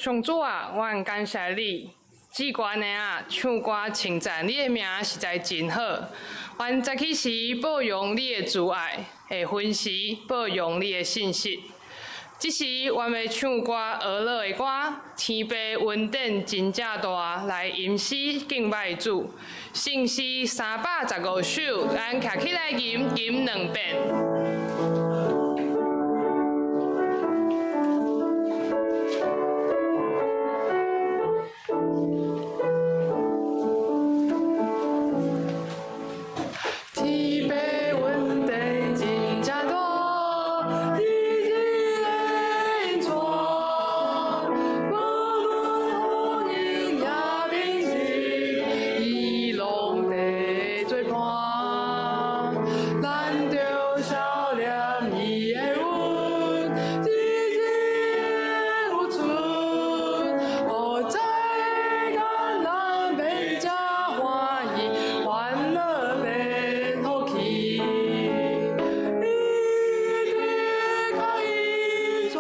上主啊，阮感謝你，至懸的啊，唱歌稱讚你的名實在真好。阮早起時報揚你的慈愛，下昏時報揚你的信實。這時，阮欲唱歌呵樂的歌，天父恩典真正大，來吟詩敬拜主。聖詩315首，咱徛起來吟吟兩遍。天父恩典真正大，日日的引帶，無論風雨也平靜，伊攏佇做伴。咱著數念伊的恩，日日有存，予災艱難免才歡喜，煩惱免福氣。伊的跤引帶，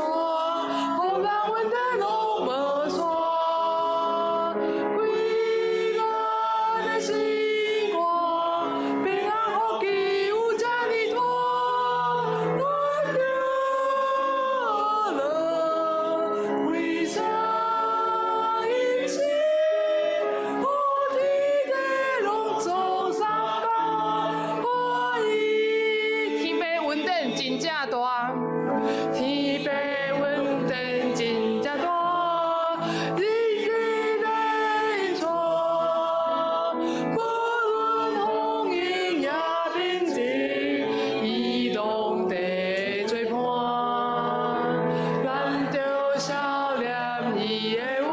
予咱問題攏無煞，歸咱的心肝，平安福氣有遮爾大，咱著樂，開聲吟詩，予天地攏總相共歡喜。天父恩典真正大，天父恩典真正大，日日的引帶，無論風雨也平靜，伊攏佇做伴。咱著數念伊的恩，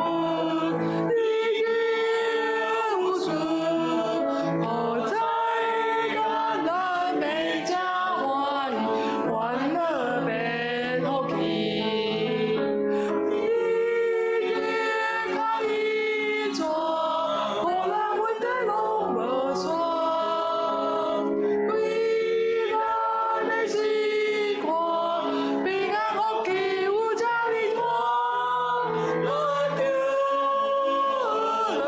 日日有存，予災艱難免才歡喜，煩惱免福氣。伊的跤引帶，予咱問題攏無煞，歸咱的心肝，平安福氣有遮爾大，咱著樂，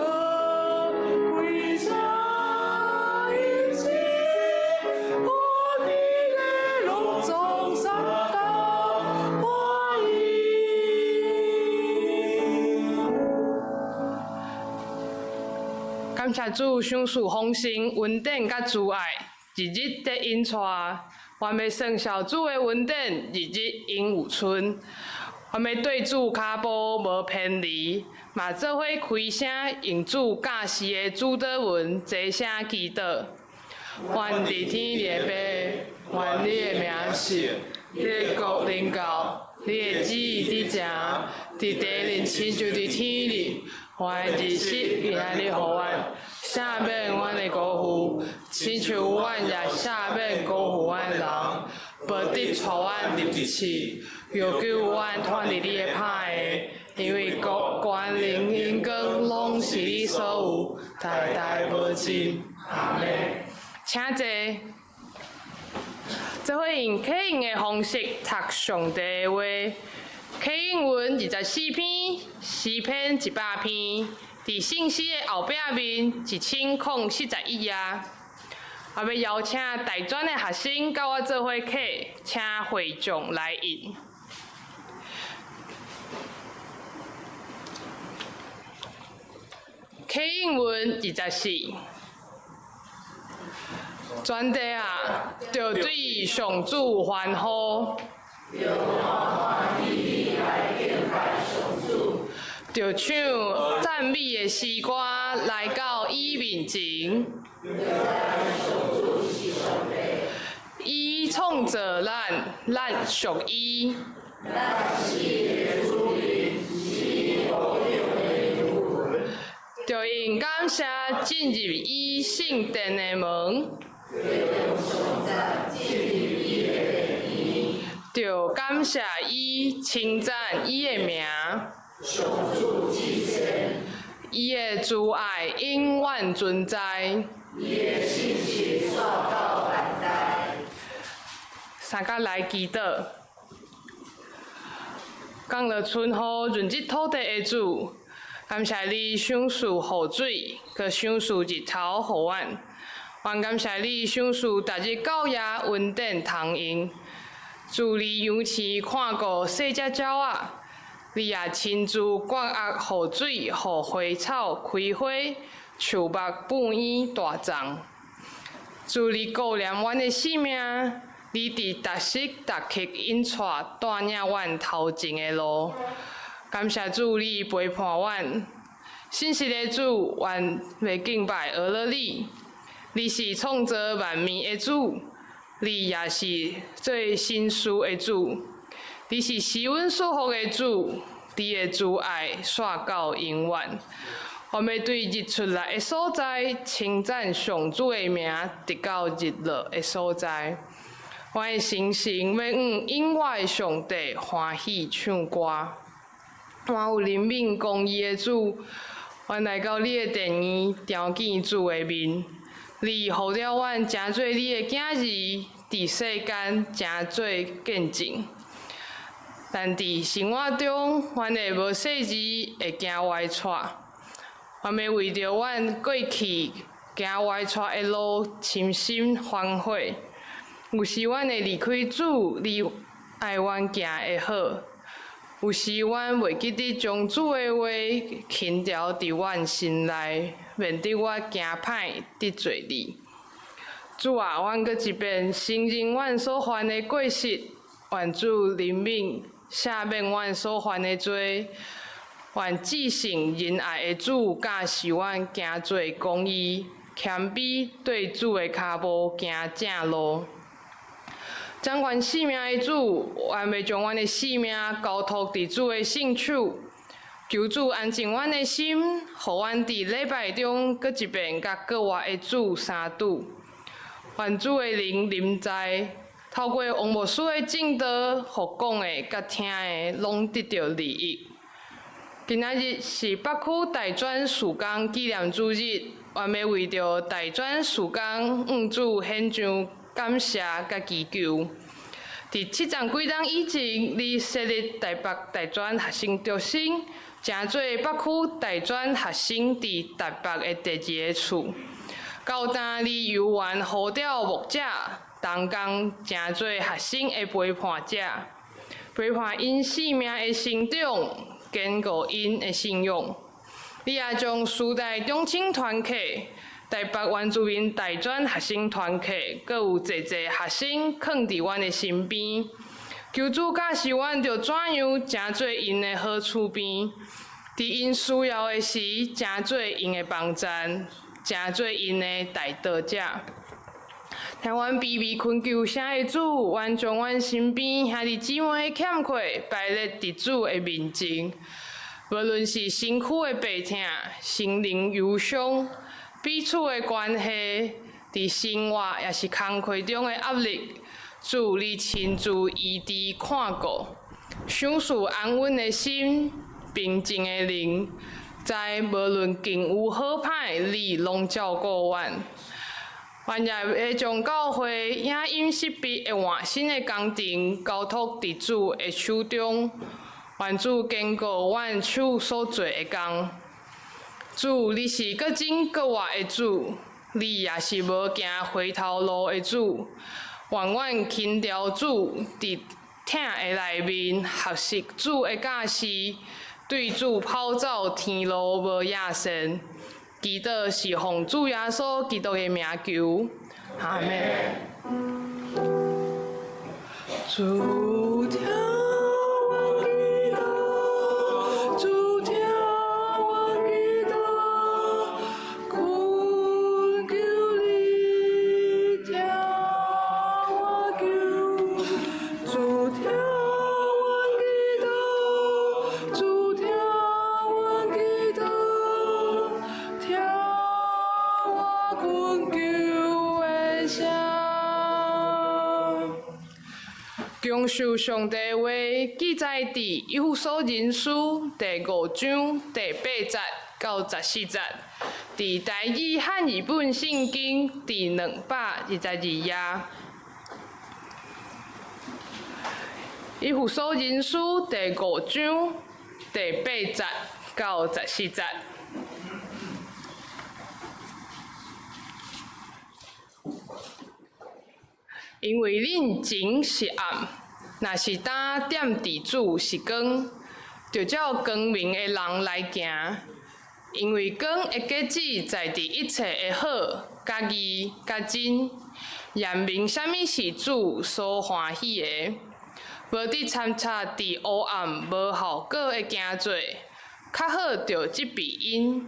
開聲吟詩，予天地攏總相共歡喜。感謝主賞賜豐盛恩典佮慈愛，日日佇引帶。願欲算數主的恩典，日日永有存。願欲對主跤步無偏離，嘛做伙開聲用主教示的主禱文齊聲祈禱。願佇天的爸，願你的名聖，你的國臨到，你的旨意佇行，佇地裡親像佇天裡。願日食今仔日予阮，赦免阮的辜負，親像阮也赦免辜負阮的人，無得帶阮入試，又救阮脫離你的歹的，因為國權能榮光攏是你所有，代代無盡。阿們。請坐。做伙用啟應的方式讀上帝的話。啟應文24篇，詩篇100篇，佇聖詩的後壁面1041頁。我欲邀請大專的學生佮我做伙啟，請會眾來應。啟應文24。全地啊，著對上主歡呼，著唱讚美的詩歌來到伊面前。伊創造咱，咱屬伊。著用感謝進入伊聖殿的門。著感謝伊，稱讚伊的名。伊的慈愛永遠存在。三甲來祈禱。降落春雨潤澤土地的主，感謝你賞賜雨水，閣賞賜日頭予阮。還感謝你賞賜逐日到夜恩典充盈。主，你仰視看顧細隻鳥仔，你也親自灌壓雨水，予花草開花，樹木布嬰大長。主，你顧念阮的性命，你佇逐時逐刻引帶帶領阮頭前的路。感謝主，你陪伴阮。信實的主，阮欲敬拜阿樂你。你是創造萬物的主，你也是做神師的主。你是施阮賜福的主，你的慈愛煞到永遠。我欲對日出來的所在，稱讚上主的名，直到日落的所在。我的心神欲向永活的上帝歡喜唱歌。滿有憐憫公義的主，阮來到你的殿院，朝見主的面。你予了阮成做你的囝兒，佇世間成做見證。但佇生活中，阮會無細膩會行歪趖。阮欲為著阮過去行歪趖的路，深深反悔。有時阮會離開主，你愛阮行的好；有時阮袂記得將主的話輕牢佇阮心內，免得我行歹得罪你。主啊，阮閣一遍承認阮所犯的過失，願主憐憫赦免阮所犯的罪。願至聖仁愛的主教示阮行做公義，謙卑對主的跤步行正路。掌管性命的主，願欲將阮的性命交託佇主的聖手。求主安靜阮的心，予阮佇禮拜中閣一遍佮閣活的主相拄。願主的靈臨在，透過王牧師的證道，予講的佮聽的攏得著利益。今仔日是北區大專事工紀念主日，願欲為著大專事工向主獻上感謝佮祈求。佇七十幾冬以前，你設立台北大專學生中心，成做北區大專學生佇台北的第二个厝。到今你猶原呼召牧者同工，成做學生的陪伴者，陪伴𪜶生命的成長，堅固𪜶的信仰。你也將師大中青團契、台北原住民大專學生團契，閣有濟濟學生囥佇阮的身邊。求主教示阮著怎樣成做𪜶的好厝邊，佇𪜶需要的時，成做𪜶的幫贊，成做𪜶的代禱者。聽阮卑微懇求聲的主，願將阮身邊兄弟姊妹的欠缺擺列佇主的面前。無論是身軀的病痛、心靈憂傷、彼此的關係，佇生活抑是工課中的壓力，主你親自醫治看顧，賞賜安穩的心、平靜的靈，知無論境遇好歹，你攏照顧阮。願也會將教會影音設備的換新的工程交託佇主的手中，願主堅固阮手所做的工。主，你是閣真閣活的主，你也是無行回頭路的主。願阮輕牢主佇疼的內面學習主的教示，對主跑走天路無野善。祈禱是奉主耶穌基督的名求，阿們。主聽阮祈禱，主聽阮祈禱，懇求你聽我求。主聽阮祈禱，主聽阮祈禱，聽我懇求的聲。恭受上帝話，記載佇以弗所人書第五章第八節到十四節，佇台語漢譯本聖經第222頁。以弗所人書第五章第八節到十四節。因為恁前是暗，若是今踮佇主是光，著照光明的人來行。因為光的果子在佇一切的好、佮義、佮真，驗明啥物是主所歡喜的。無得摻雜佇烏暗無效果的工作，較好著責備𪜶，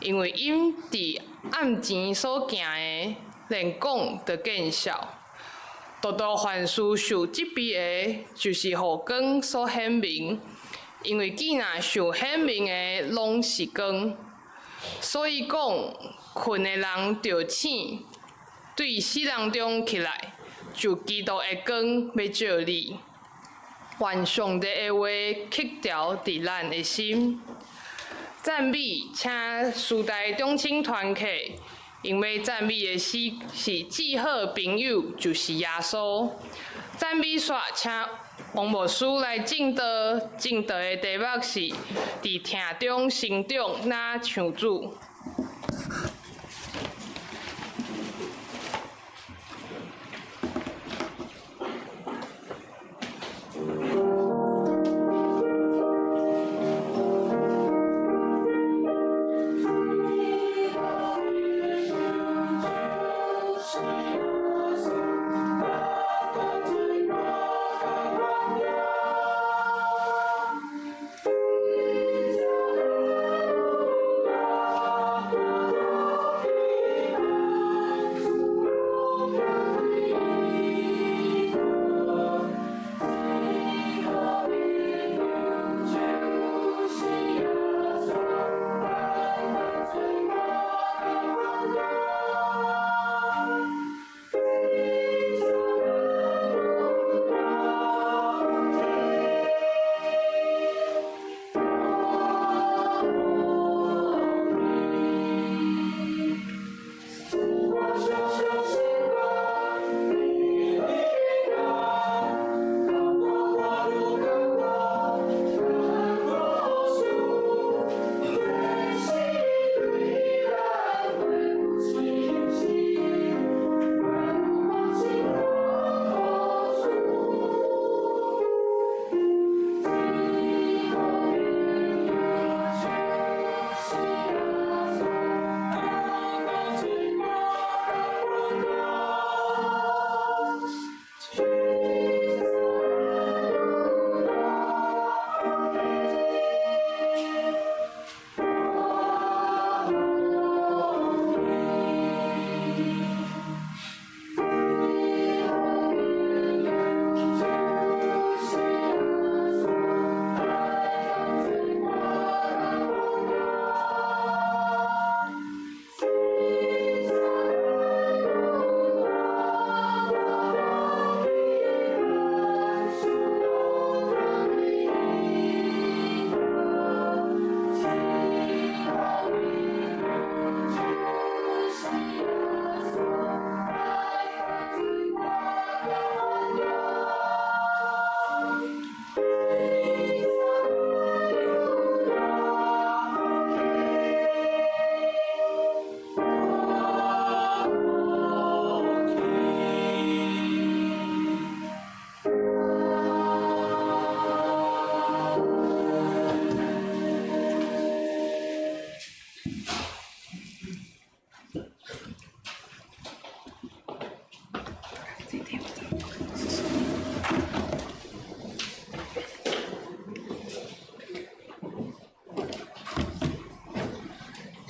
因為𪜶佇暗前所行的，連講都見笑。獨獨凡事受責備的，就是予光所顯明，因為既若受顯明的攏是光，所以講，睏的人著醒，對死人中起來，就基督的光欲照你。願上帝的話刻牢佇咱的心。讚美，請時代長青團契，𪜶欲讚美的詩是至好朋友，就是耶穌。讚美煞，請王牧師來證道，證道的題目是佇疼中成長，若像主。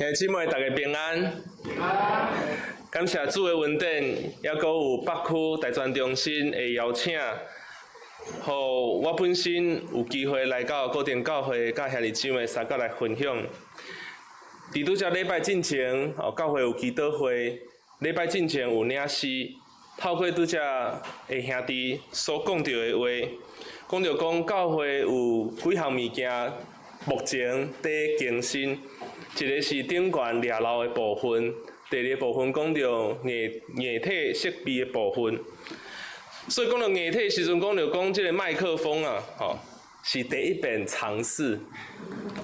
兄弟姊妹，大家平安。感謝主的恩典，猶閣有北區大專中心的邀請，予我本身有機會來到固定教會，佮兄弟姊妹相佮來分享。佇拄才禮拜進前，哦，教會有祈禱會，禮拜進前有領詩，透過拄才的兄弟所講著的話，講著講教會有幾項物件目前佇更新，一个是頂懸掠漏的部分，第二个部分講著硬硬體設備的部分。所以講到硬體時陣，講著講這个麥克風啊，吼，是第一遍嘗試。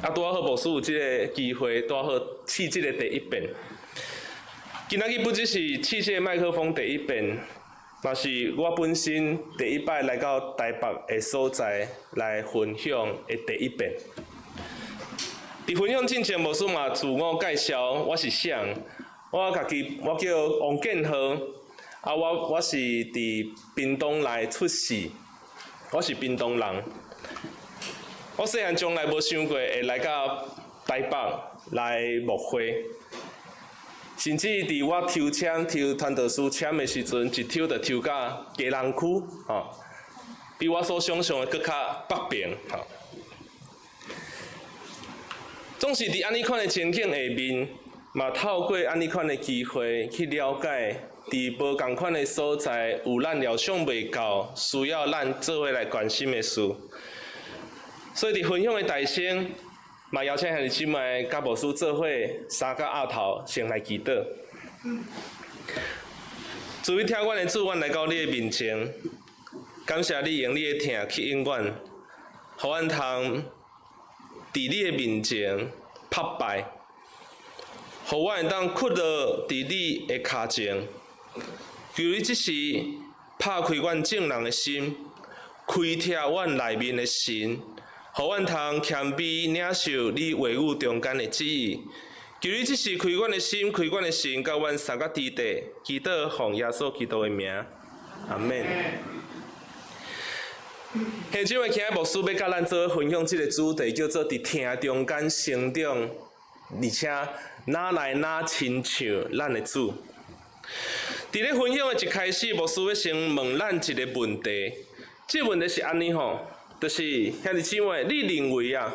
啊，拄仔好牧師有這个機會，拄仔好試這个第一遍。今仔日不只是試這个麥克風第一遍，嘛是我本身第一擺來到台北的所在來分享的第一遍。佇分享進前，牧師嘛自我介紹，我是誰？我家己我叫王建浩，啊，我是佇屏東來出世，我是屏東人。我細漢從來無想過會來到台北來牧會，甚至佇我抽籤抽傳道士籤的時陣，一抽就抽到基隆區，吼，比我所想像的閣較北邊，吼。總是佇按呢款的情景下面，嘛透過按呢款的機會去了解，佇無仝款的所在有咱料想袂到，需要咱做伙來關心的事。所以佇分享的大先，嘛邀請兄弟姊妹佮牧師做伙三個額頭先來祈禱。慈悲疼阮的主，阮來到你的面前，感謝你用你的疼去應阮，予阮通佇你的面前拍敗，予阮會當屈落佇你的跤前。求你這時拍開阮眾人的心，開拓阮內面的神，予阮通謙卑領受你話語中間的旨意。求你這時開阮的心，開阮的神，佮阮三個弟弟，祈禱奉耶穌基督的名，阿們。兄姊妹，今日牧師欲佮咱做分享這个主題，叫做佇疼中間成長，而且哪來哪親像咱的主。佇咧分享的一開始，牧師欲先問咱一个問題。這個問題是按呢吼，就是兄弟姊妹，你認為啊，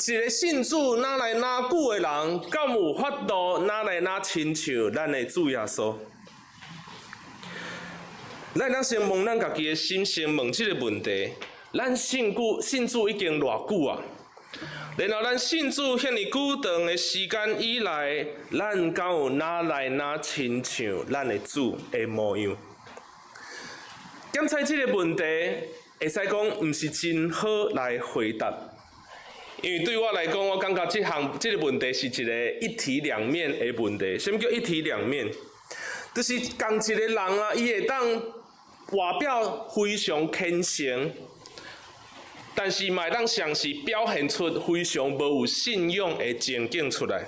一个信主哪來哪久的人，敢有法度哪來哪親像咱的主耶穌？咱會當先問咱家己的心，先問這个問題：咱信主信主已經偌久啊？然後咱信主遐爾久長的時間以來，咱敢有哪來哪親像咱的主的模樣？檢查這个問題，會使講毋是真好來回答，因為對我來講，我感覺這項這个問題是一个一體兩面的問題。啥物叫一體兩面？就是仝一个人啊，伊會當外表非常虔誠，但是嘛會當同時表現出非常無有信仰的情景出來。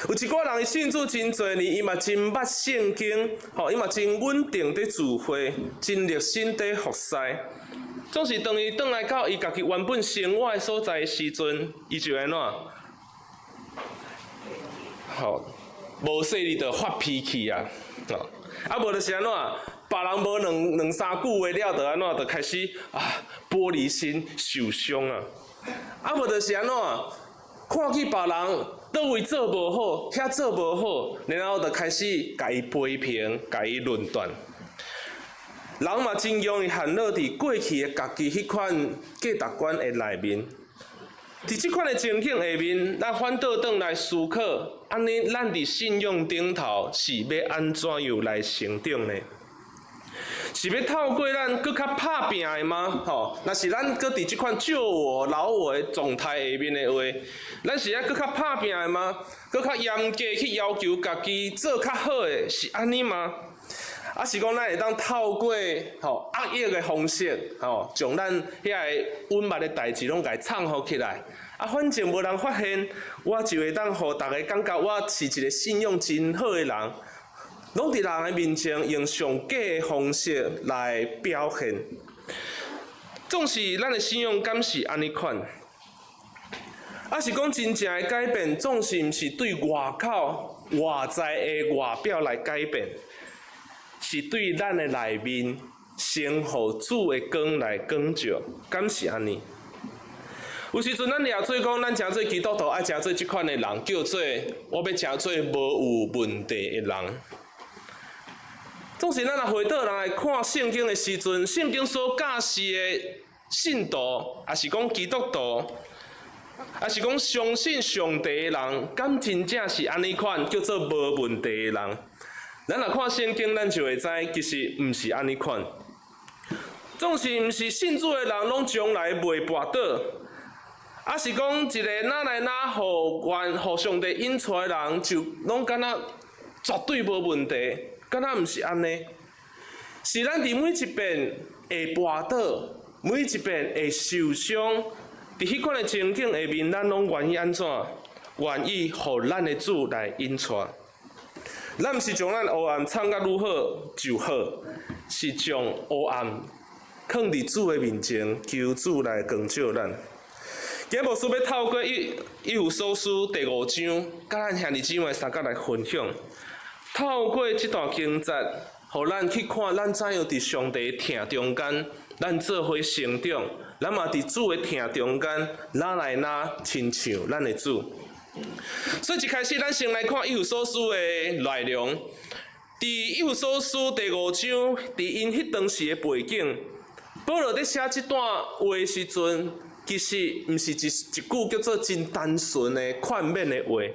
有一寡人伊信主真濟年，伊嘛真捌聖經，吼，伊嘛真穩定佇聚會，真熱心佇服侍。總是當伊轉來到伊家己原本生活的所在的時陣，伊就按怎？吼，無細膩就發脾氣啊！吼，啊無就是按怎？別人無兩兩三句話了，就按怎？就開始啊玻璃心受傷啊！啊無就是按怎？看見別人佗位做無好，遐做無好，然後就開始共伊批評，共伊論斷。人嘛真容易陷落佇過去的家己彼款價值觀的內面。佇這款的情景下面，咱反倒轉來思考，按呢，咱佇信仰頂頭是欲按怎樣來成長呢？是欲透過咱閣較拍拚的嗎？吼，若是咱閣佇這款舊我、老我的狀態下面的話，咱是愛閣較拍拚的嗎？閣較嚴格去要求家己做較好的，是按呢嗎？啊是講咱會當透過吼壓抑的方式，吼，將咱遐个隱瞞的代誌攏共藏好起來。啊，反正無人發現，我就會當予逐家感覺我是一个信仰真好的人。攏佇人的面前用上假的方式來表現。總是咱的信仰敢是按呢款？啊是講真正的改變，總是毋是對外口外在的外表來改變，是對咱的內面先予主的光來光照，敢是按呢？有時陣咱掠做講，咱成做基督徒愛成做這款的人，叫做我欲成做無有問題的人。總是咱若回倒來看聖經的時陣，聖經所教示的信徒，抑是講基督徒，抑是講相信上帝的人，敢真正是按呢款叫做無問題的人？咱若看聖經，咱就會知其實毋是按呢款。總是毋是信主的人，攏將來袂跋倒，抑是講一个哪來哪予願予上帝引帶的人，就攏敢若絕對無問題，敢若毋是按呢？是咱佇每一遍會跋倒，每一遍會受傷，佇彼款的情景下面，咱攏願意按怎？願意予咱的主來引帶。咱毋是將咱黑暗藏甲愈好就好，是將黑暗囥佇主的面前，求主來光照咱。今日牧師欲透過以弗所書第五章，佮咱兄弟姊妹相共來分享。透過這段經節，予咱去看咱怎樣佇上帝疼中間，咱做伙成長。咱嘛佇主的疼中間，愈來愈親像咱的主。所以一開始，咱先來看以弗所書的內容。佇以弗所書第五章，佇𪜶彼當時的背景，保羅佇寫這段話的時陣，其實毋是一一句叫做真單純的勸勉的話，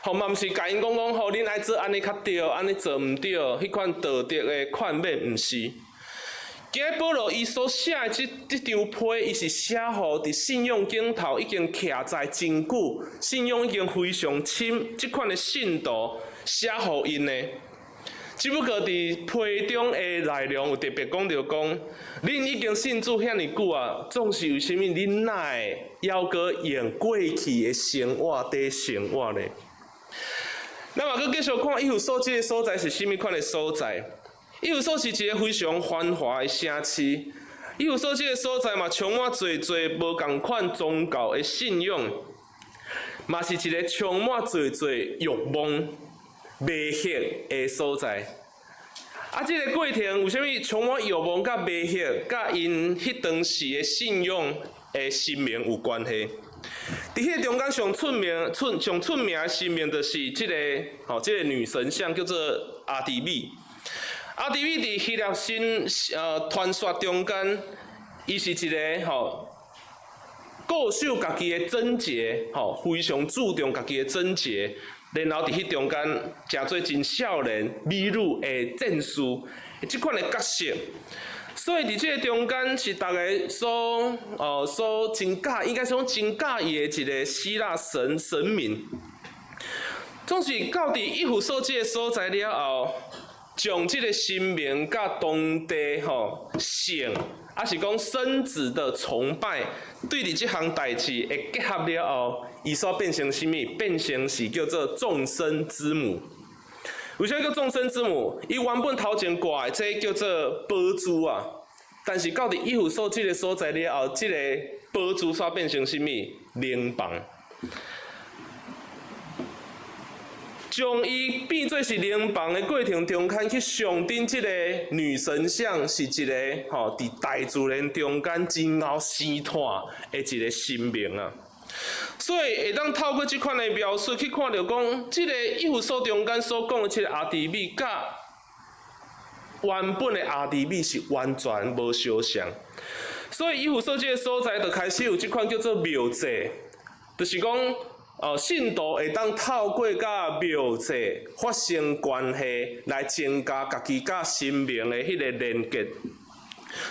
吼嘛毋是共𪜶講講吼，恁愛做按呢較對，按呢做毋對，彼款道德的勸勉毋是。今日保羅伊所寫的這張批，伊是寫予佇信仰頂頭已經徛在真久，信仰已經非常深，這款的信徒寫予𪜶的。只不過佇批中的內容有特別講著講，恁已經信主遐爾久啊，總是為啥物恁哪會猶閣用過去的生活佇生活呢？咱嘛閣繼續看以弗所這个所在是啥物款的所在？以弗所是一个非常繁華的城市，以弗所這个所在嘛充滿濟濟無仝款宗教的信仰，嘛是一个充滿濟濟慾望、迷惑的所在。啊，這个過程為啥物充滿慾望佮迷惑，佮𪜶彼當時的信仰的神明有關係？佇彼个中間上出名、出上出名的神明，就是這个吼，這个女神像叫做阿提米。阿提米佇希臘神傳說中間，伊是一个吼固守家己的貞潔，吼非常注重家己的貞潔，然後佇彼中間誠做真少年美女的戰士，這款的角色。所以佇這个中間是逐家所所真佮意，應該是講真佮意的一个希臘神明。總是到佇以弗所這个所在了後，將這个神明佮當地吼性，抑是講生殖的崇拜，對佇這項代誌會結合了後，伊煞變成啥物？變成是叫做眾生之母。為啥物叫眾生之母？伊原本頭前掛的這叫做寶珠啊，但是到佇以弗所這个所在了後，這个寶珠煞變成啥物？靈房。將伊變做是靈房的過程中間，去上頂這个女神像是一个吼，佇大自然中間真𠢕生湠的一个神明啊。所以會當透過這款的描述去看著講，這个以弗所中間所講的這个阿提米，佮原本的阿提米是完全無相像。所以以弗所這个所在就開始有這款叫做廟祭，就是講信徒會當透過佮廟祭發生關係，來增加家己佮神明的彼个連結。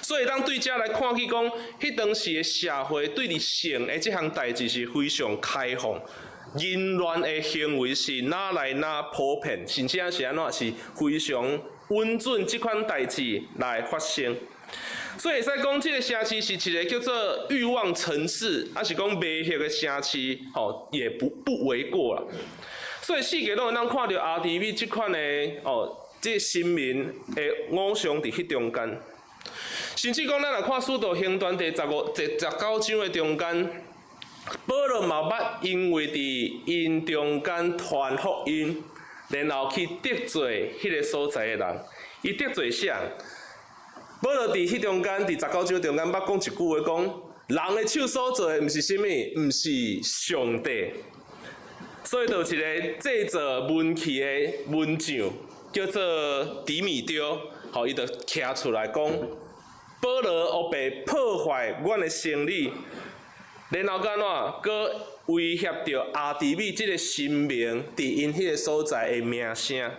所以當對這來看去講，彼當時的社會對佇性的這項代誌是非常開放，淫亂的行為是愈來愈普遍，甚至是按怎是非常允准這款代誌來發生。所以會使講，這个城市是一個叫做欲望城市，抑是講迷惑的城市，吼，也不為過啦。所以四界攏會當看著阿提米這款的哦，這个神明的偶像佇彼中間。甚至講，咱若看《使徒行傳》第十五、第十九章的中間，保羅嘛捌因為佇𪜶中間傳福音，然後去得罪彼个所在的人。伊得罪啥？保羅佇彼中間，佇十九章中間，捌講一句話，講人的手所做的，毋是啥物，毋是上帝。所以就有一个製造文器的文匠，叫做底米丟，吼，伊就徛出來講，保羅烏白破壞阮的生理，然後閣按怎，閣威脅著阿提米這个神明佇𪜶彼个所在的名聲。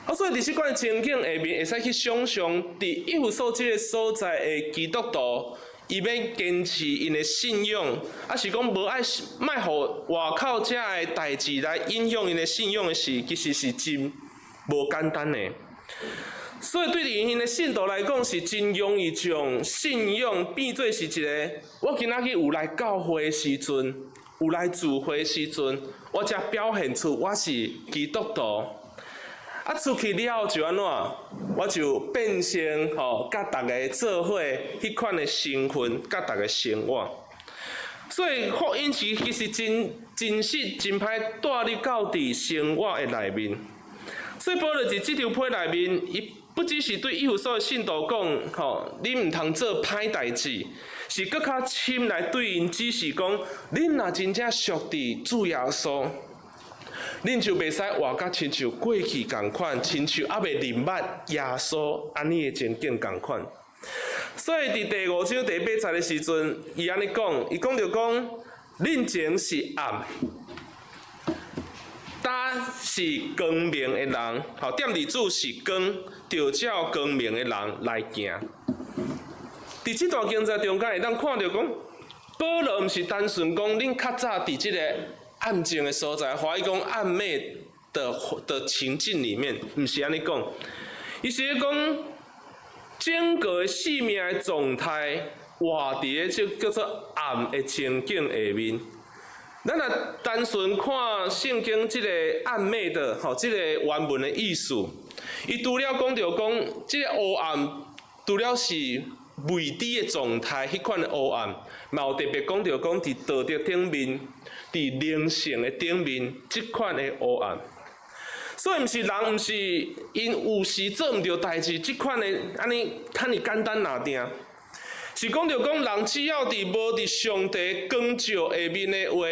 啊，所以佇這款情景下面，會使去想像，佇以弗所這个所在的基督徒，伊欲堅持𪜶的信仰，抑是講無愛莫予外口遮的代誌來影響𪜶的信仰的時，其實是真無簡單的。所以對𪜶的信徒來講，是真容易將信仰變做是一个，我今仔日有來教會的時陣，有來聚會的時陣，我才表現出我是基督徒。啊，出去了後就按怎？我就變成吼，佮逐家做伙彼款的身份，佮逐家生活。所以福音其實真真實、真歹帶入到佇生活的內面。所以保羅佇這張批內面，伊不只是對以弗所的信徒講，吼，恁毋通做歹代誌，是閣較深來對𪜶指示講，恁若真正屬佇主耶穌，恁就袂使活甲親像過去仝款，親像猶未認捌耶穌按呢的情景仝款。所以佇第五章第八節的時陣，伊按呢講，伊講著講，恁前是暗，今是光明的人，吼，踮佇主是光，著照光明的人來行。佇這段經節中間會當看著講，保羅毋是單純講恁較早佇這個暗靜的所在，華語講暗昧的情境裡面，毋是按呢講，伊是咧講整個生命的狀態，活佇咧這叫做暗的情境下面。咱若單純看聖經這個暗昧的，吼，這個原文的意思，伊除了講著講這个黑暗，除了是未知的狀態，彼款的黑暗，嘛有特別講著講佇道德頂面，佇靈性的頂面，這款的黑暗。所以毋是人，毋是𪜶有時做毋著代誌，這款的按呢遮爾簡單拿定。是講著講，人只要佇無佇上帝光照下面的話，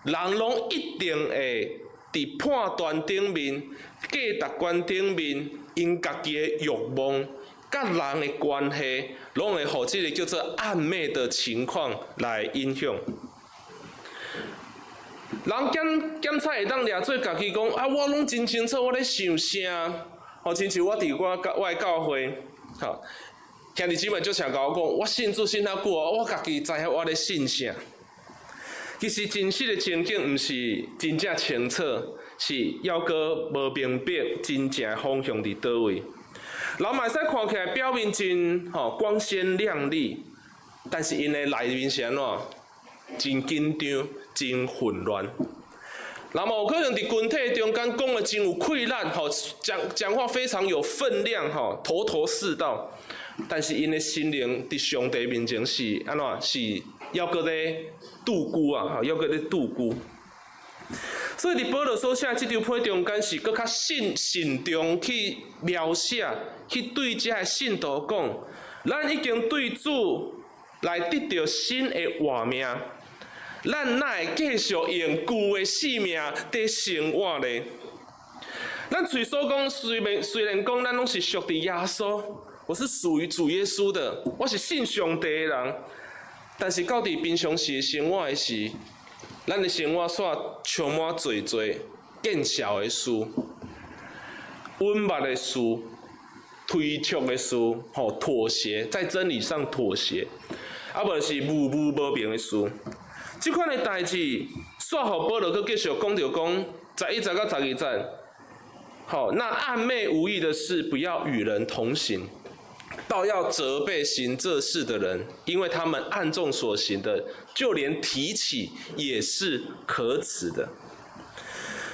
人攏一定會佇判斷頂面、價值觀頂面，𪜶家己的欲望、佮人的關係，攏會予這个叫做暗昧的情況來影響。人檢檢測會當掠做家己講啊，我攏真清楚，我咧想啥？吼，親像我佇我的教會，吼，兄弟姊妹就常共我講，我信主信遐久啊，我家己知影我咧信啥。其實真實的情景毋是真正清楚，是猶閣無明白真正的方向佇佗位。人嘛會使看起來表面真吼光鮮亮麗，但是𪜶的內面是按怎？真緊張，真混亂。人嘛有可能佇群體中間講得真有氣力，吼，講講話非常有分量，吼，頭頭是道。但是𪜶的心靈佇上帝面前是按怎？是猶閣咧度孤啊，吼，猶閣咧度孤。所以佇保羅所寫的這張批中間是閣較慎慎重去描寫，去對這个信徒講，咱已經對主來得著新的活命，咱哪會繼續用舊的性命佇生活呢？咱喙所講雖然講咱攏是屬佇耶穌，我是屬於主耶穌的，我是信上帝的人，但是到佇平常時的生活的時，咱的生活煞充滿濟濟見笑的事、隱密的事、推卻的事，吼，妥協，在真理上妥協，啊無是模糊無明的事。這款的代誌，煞予保羅閣繼續講著講，11節到12節，吼，那暗昧無益的事，不要與人同行，倒要責備行這事的人，因為他們暗中所行的，就連提起也是可恥的。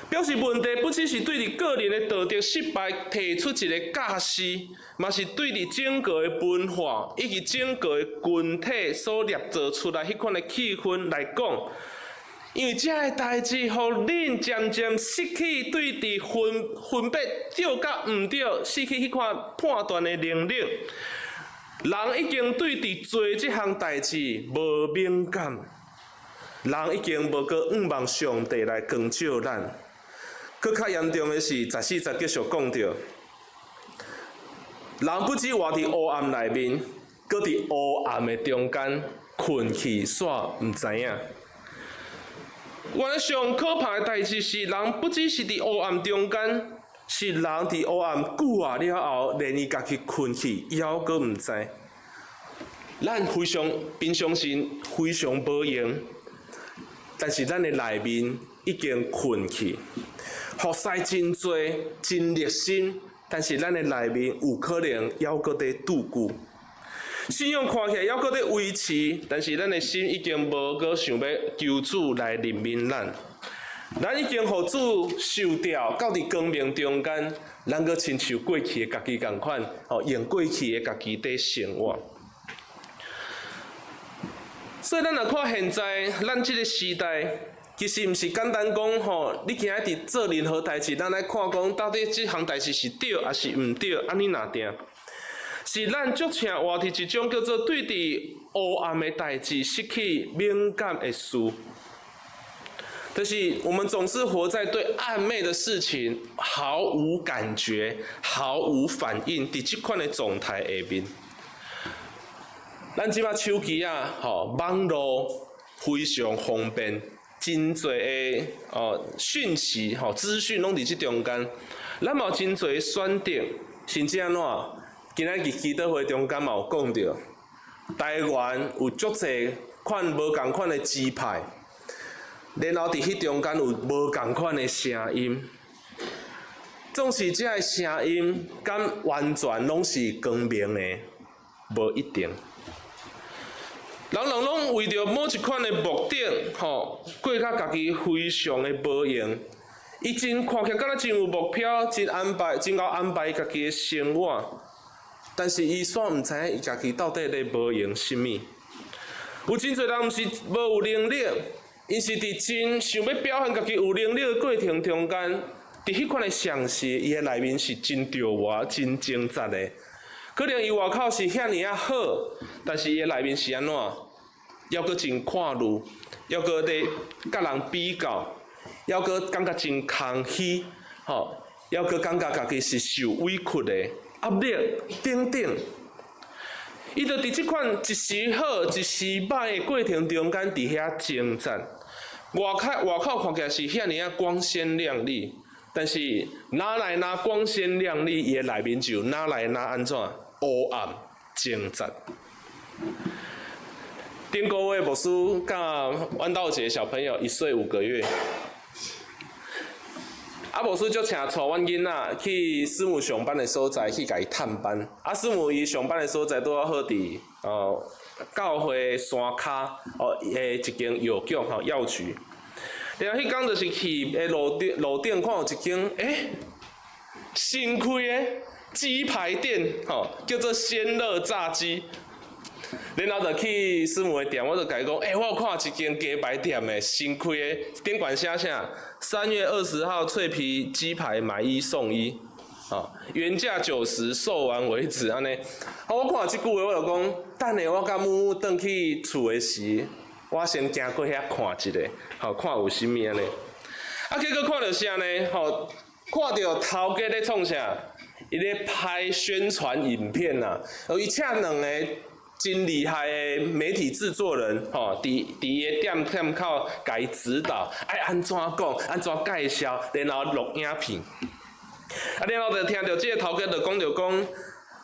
表示問題不只是對你個人的道德失敗提出一个教示，嘛是對你整個的文化以及整個的群體所捏造出來彼款的氣氛來講。因為這个代誌，予恁漸漸失去對佇分分別對佮毋對，失去彼款判斷的能力。人已經對佇做這項代誌無敏感，人已經無閣向望上帝來光照咱。閣較嚴重的是，14節繼續講著，人不只活佇黑暗內面，閣佇黑暗的中間睏去，煞毋知影。原來上可怕的代誌是，人不只是佇黑暗中間，是人佇黑暗久啊了後，連伊家己睏去，猶閣毋知。咱非常平常時非常無閒，但是咱的內面已經睏去。服侍真濟，真熱心，但是咱的內面有可能猶閣佇度孤。信仰看起來猶閣佇維持，但是咱的心已經無閣想欲求主來憐憫咱。咱已經予主收掉，到佇光明中間，咱閣親像過去的家己仝款，吼，用過去的家己佇生活。所以咱若看現在咱這个時代，其實毋是簡單講吼，你今仔佇做任何代誌，咱來看講到底這項代誌是對抑是毋對，按呢爾定。是咱足正活佇一種叫做對佇黑暗的代誌失去敏感的事。就是我們總是活在對暗昧的事情毫無感覺、毫無反應，佇這款的狀態下面。咱這擺手機啊，吼，網路非常方便，真濟的哦訊息、吼資訊攏佇這中間。咱嘛有真濟選擇，甚至按怎？今仔日祈禱會中間嘛有講著，台灣有足濟款無仝款的支派，然後佇彼中間有無仝款的聲音。總是這个聲音，敢完全攏是光明的？無一定。人人攏為著某一款的目的，吼，過較家己非常的無閒。伊真看起來敢若真有目標，真安排，真𠢕安排家己的生活。但是伊煞毋知影伊家己到底咧無閒啥物。有真濟人毋是無有能力，𪜶是佇真想欲表現家己有能力的過程中間，佇彼款的嘗試，伊的內面是真著活、真掙扎的。可能伊外口是遐爾仔好，但是伊的內面是按怎？猶閣真看慮，猶閣咧佮人比較，猶閣感覺真空虛，吼，猶閣感覺家己是受委屈的壓力等等。伊就佇這款一時好、一時歹的過程中間，佇遐掙扎。外口外口看起來是遐爾仔光鮮亮麗，但是哪來哪光鮮亮麗，伊的內面就哪來哪按怎黑暗掙扎。頂個月牧師佮阮兜一个小朋友1歲5個月，啊，牧師就請帶阮囡仔去師母上班的所在去共伊探班。啊，師母伊上班的所在拄好佇哦教會山跤哦的一間藥局吼藥局。然後彼工就是去的路頂路頂看有一間新開的雞排店吼，叫做鮮樂炸雞。然後就去師母的店，我就共伊講，欸，我有看一間雞排店的新開的，頂懸寫啥？3月20號脆皮雞排買一送一，哦，原價90，售完為止，按呢。啊，我看這句話，我就講，等下我佮木木轉去厝的時，我先行過遐看一下，吼，看有啥物按呢。啊，結果看著啥呢？吼，看著頭家咧創啥？伊咧拍宣傳影片呐，哦，伊請兩个真厲害的媒體製作人，吼，佇佇伊的店店口共伊指導，愛按怎講，按怎介紹，然後錄影片。啊，然後就聽著這个頭家就講著講，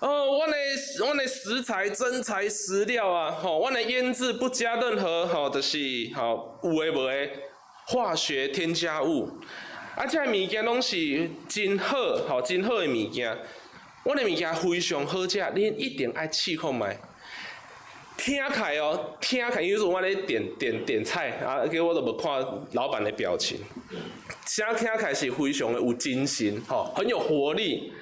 哦，阮的阮的食材真材實料啊，吼，阮的醃製不加任何，吼，就是吼有的無的化學添加物。啊，這个物件攏是真好，吼，真好的物件。阮的物件非常好食，恁一定愛試看覓。聽起來哦，聽起來，因為我咧點點點菜啊，結果我都無看老闆的表情。聲聽起來是非常的有精神，吼，很有活力。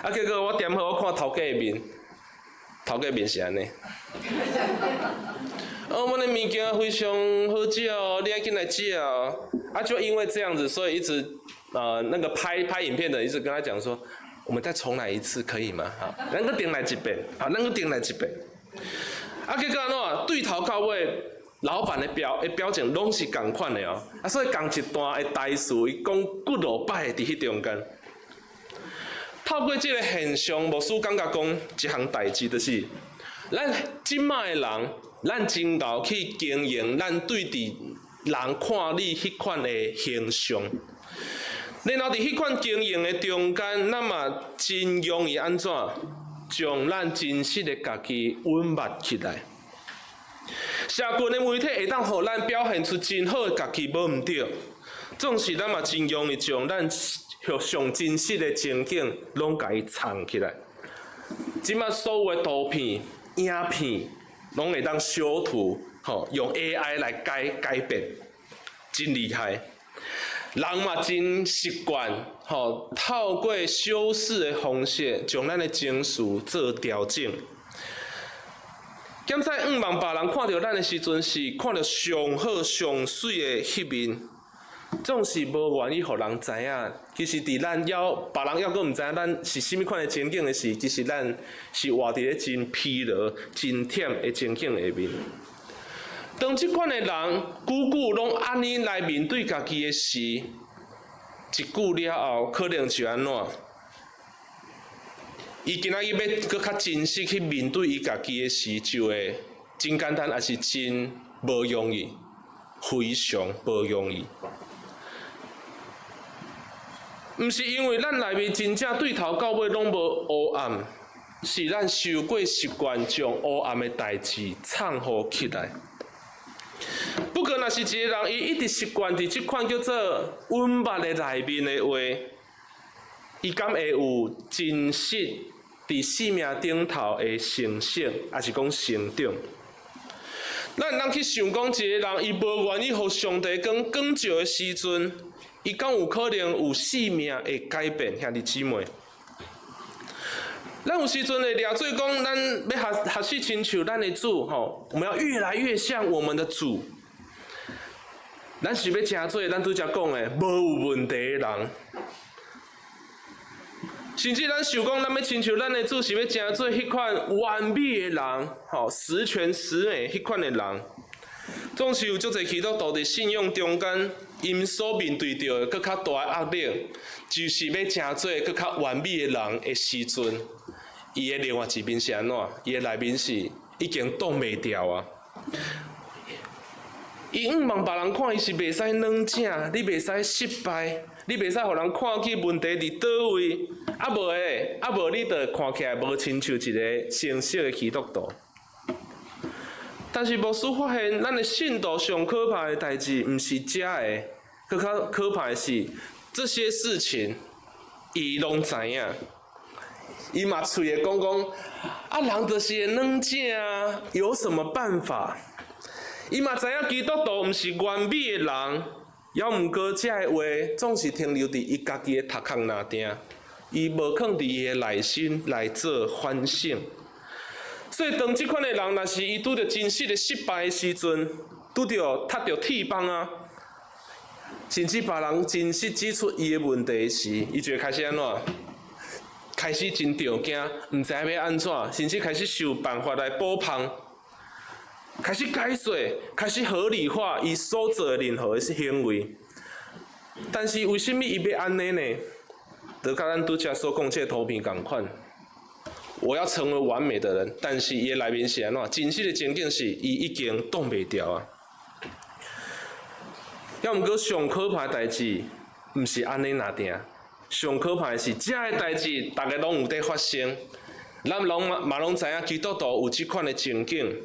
啊，結果我點好，我看頭家的面，頭家面是按呢。哦，阮的物件非常好食哦，你愛緊來食哦。啊，就因為這樣子，所以一直那個拍拍影片的一直跟他講說，我們再重來一次可以嗎？好，咱閣重來一遍，好，咱閣重來一遍。啊，結果按怎？對頭到尾，老闆的表的表情攏是仝款的哦。啊，所以仝一段的台詞，伊講幾落擺佇彼中間。透過這个現象，牧師感覺講一項代誌，就是咱這擺的人，咱真𠢕去經營咱對佇人看你彼款的形象。然後佇彼款經營的中間，咱嘛真容易按怎，將咱真實的家己隱瞞起來。社群的媒體會當予咱表現出真好的家己，無毋對。總是咱嘛真容易將咱上真實的情景攏共伊藏起來。這馬所有的圖片、影片，攏會當修圖，吼，用 AI 來改變，真厲害。人嘛真習慣，吼，透過修飾的方式，將咱的情緒做調整。檢使向望別人看著咱的時陣，是看著上好上媠的彼面，總是無願意予人知影。其實佇咱猶別人猶閣毋知影咱是啥物款的情景的時，其實咱是活佇咧真疲勞、真忝的情景下面。當這款的人久久攏按呢來面對家己的時，一久了後，可能就按怎？伊今仔日欲閣較真實去面對伊家己的時，就會真簡單，抑是真無容易，非常無容易。毋是因為咱內面真正對頭到尾攏無黑暗，是咱傷過習慣將黑暗的代誌藏予起來。不過，若是一個人伊一直習慣佇這款叫做隱瞞的內面的話，伊敢會有真實佇生命頂頭的成熟，抑是講成長？咱會當去想講，一個人伊無願意予上帝光光照的時陣，伊敢有可能有生命的改變？兄弟姊妹，咱有時陣會掠做講，咱欲學學習親像咱的主吼，我們要越來越像我們的主。咱是欲成做咱拄才講的無有問題的人，甚至咱想講，咱欲親像咱的主，是欲成做彼款完美的人，吼，十全十美彼款的人。總是有足濟基督徒佇信仰中間，𪜶所面對著的閣較大的壓力，就是欲成做閣較完美的人的時陣，伊的另外一面是按怎？伊的內面是已經擋袂牢啊！伊向望別人看，伊是袂使軟正，你袂使失敗，你袂使予人看見問題佇佗位，啊無的，啊無你就看起來無親像一個成熟的基督徒。但是牧師發現，咱的信徒上可怕的代誌，毋是這个，閣較可怕的是這些事情，伊攏知影。伊嘛喙會講講，啊人就是會軟正啊，有什麼辦法？伊嘛知影基督徒毋是完美的人，猶毋過這个話總是停留佇伊家己的頭殼內定，伊無囥佇伊的內心來做反省。所以當這款的人，若是伊拄著真實的失敗的時陣，拄著踢著鐵枋仔，甚至別人真實指出伊的問題時，伊就會開始按怎？開始真著驚，毋知影欲按怎，甚至開始想辦法來補縫。開始解釋，開始合理化伊所做的任何的行為。但是為啥物伊欲按呢呢？就佮咱拄才所講這个圖片仝款。我要成為完美的人，但是伊的內面是按怎？真實的情景是，伊已經擋袂牢啊。猶毋過上可怕的代誌，毋是按呢爾定。上可怕的是，這个代誌逐家攏有佇發生，咱攏嘛攏知影基督徒有這款的情景。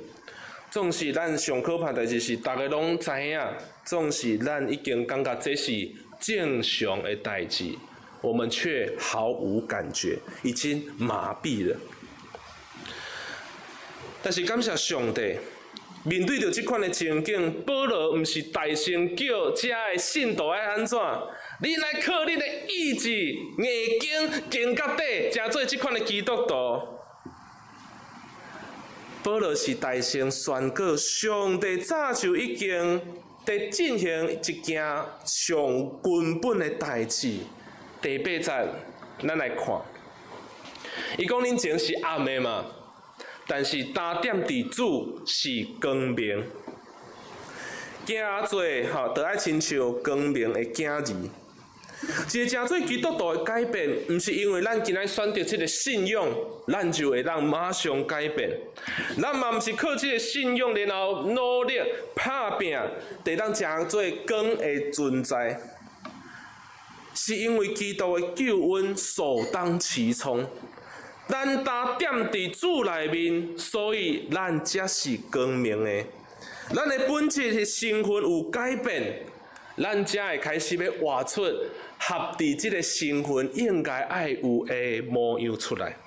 總是咱上可怕代誌是，逐家攏知影，總是咱已經感覺這是正常的代誌，我們卻毫無感覺，已經麻痹了。但是感謝上帝，面對著這款的情景，保羅毋是大聲叫遮的信徒愛按怎？恁愛靠恁的意志，硬撐撐到底，成做這款的基督徒。保羅是大聲宣告，上帝早就已經佇進行一件上根本的代誌。第八節，咱來看，伊講恁前是暗的嘛，但是焦點佇主是光明。行做吼，就愛親像光明的囝兒。一個成做基督徒的改變，毋是因為咱今仔選擇這个信仰，咱就會當馬上改變。咱嘛毋是靠這個信仰，然後努力拍拚，會當成做光的存在。是是因為基督的救恩首當其衝。咱焦點佇主內面，所以咱才是光明的。咱的本質的身份有改變，咱才會開始欲活出合佇這个身份應該愛有的模樣出來。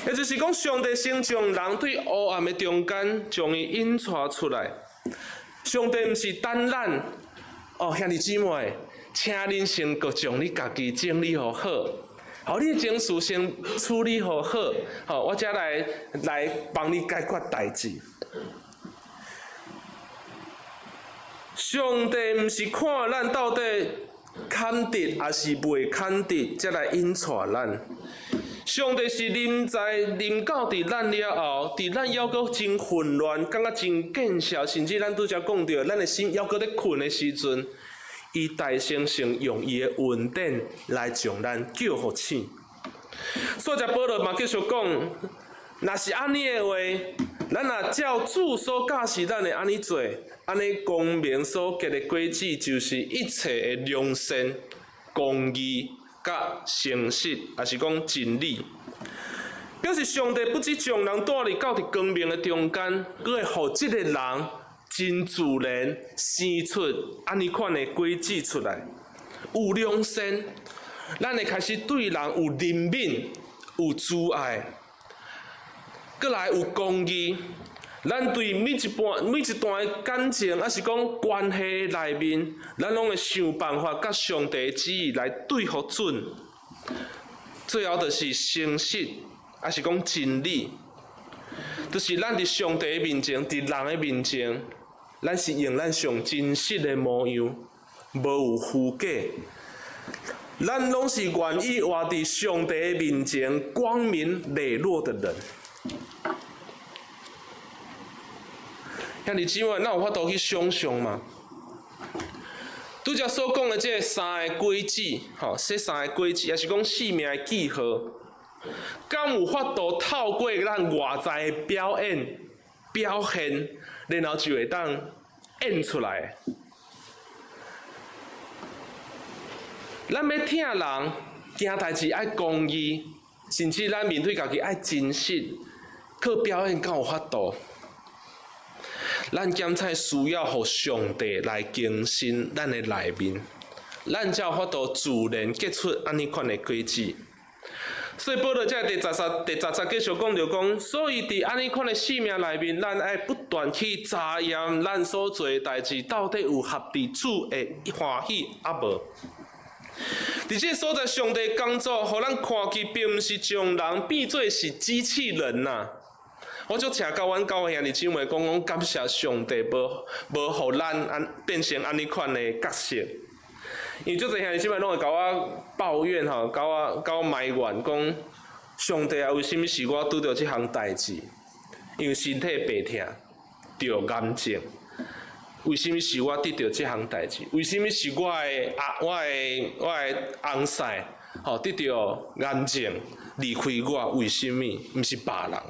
也就是講，上帝先將人對黑暗的中間，將伊引帶出來。上帝毋是等咱，哦，兄弟姊妹，請恁先閣將你家己整理予好，予你的情緒先處理予好，吼，我才來幫你解決代誌。上帝毋是看咱到底坎得抑是袂坎得，才來引帶咱。上帝是臨在臨到佇咱了後，佇咱猶閣真混亂，感覺真見笑，甚至咱拄才講著，咱的心猶閣咧睏的時陣，伊代先先用伊的恩典來將咱叫予醒。所以，保羅嘛繼續講，若是按呢的話，咱若照主所教示咱的按呢做，按呢光明所結的果子，就是一切的良善、公義、佮誠實，抑是講真理。表示上帝不只將人帶入到佇光明的中間，閣會予這个人真自然生出按呢款的果子出來。有良善，咱會開始對人有憐憫、有慈愛，閣來有公義。咱對每一半、每一段的感情，抑是講關係內面，咱攏會想辦法佮上帝的旨意來對予準。最後就是誠實，抑是講真理，就是咱佇上帝的面前，佇人的面前，咱是用咱上真實的模樣，無有虛假。咱攏是願意活佇上帝的面前光明磊落的人。兄弟姊妹，咱有法度去想像嗎？拄才所講的這三個果子，吼，這三個果子，抑是講生命的記號，敢有法度透過咱外在的表演、表現，然後就會當演出來？咱欲疼人，行代誌愛公義，甚至咱面對家己愛真實，靠表演敢有法度？咱檢採需要予上帝來更新咱的內面，咱才有法度自然結出按呢款的果子。所以保羅才第十三、第十節繼續講著講，所以佇按呢款的生命內面，咱愛不斷去查驗咱所做的代誌到底有合佇主的歡喜抑無。佇這个所在，上帝工作，予咱看見，並毋是將人變做是機器人呐。我足聽到阮教會兄弟姊妹講講感謝上帝無無予咱按變成按呢款的角色，因為足濟兄弟姊妹攏會共我抱怨吼，共我埋怨講上帝啊，為啥物是我拄著這項代誌？因為身體病疼，著癌症，為啥物是我得著這項代誌？為啥物是我的阿、我的、我的翁婿吼得著癌症離開我？為啥物？毋是別人？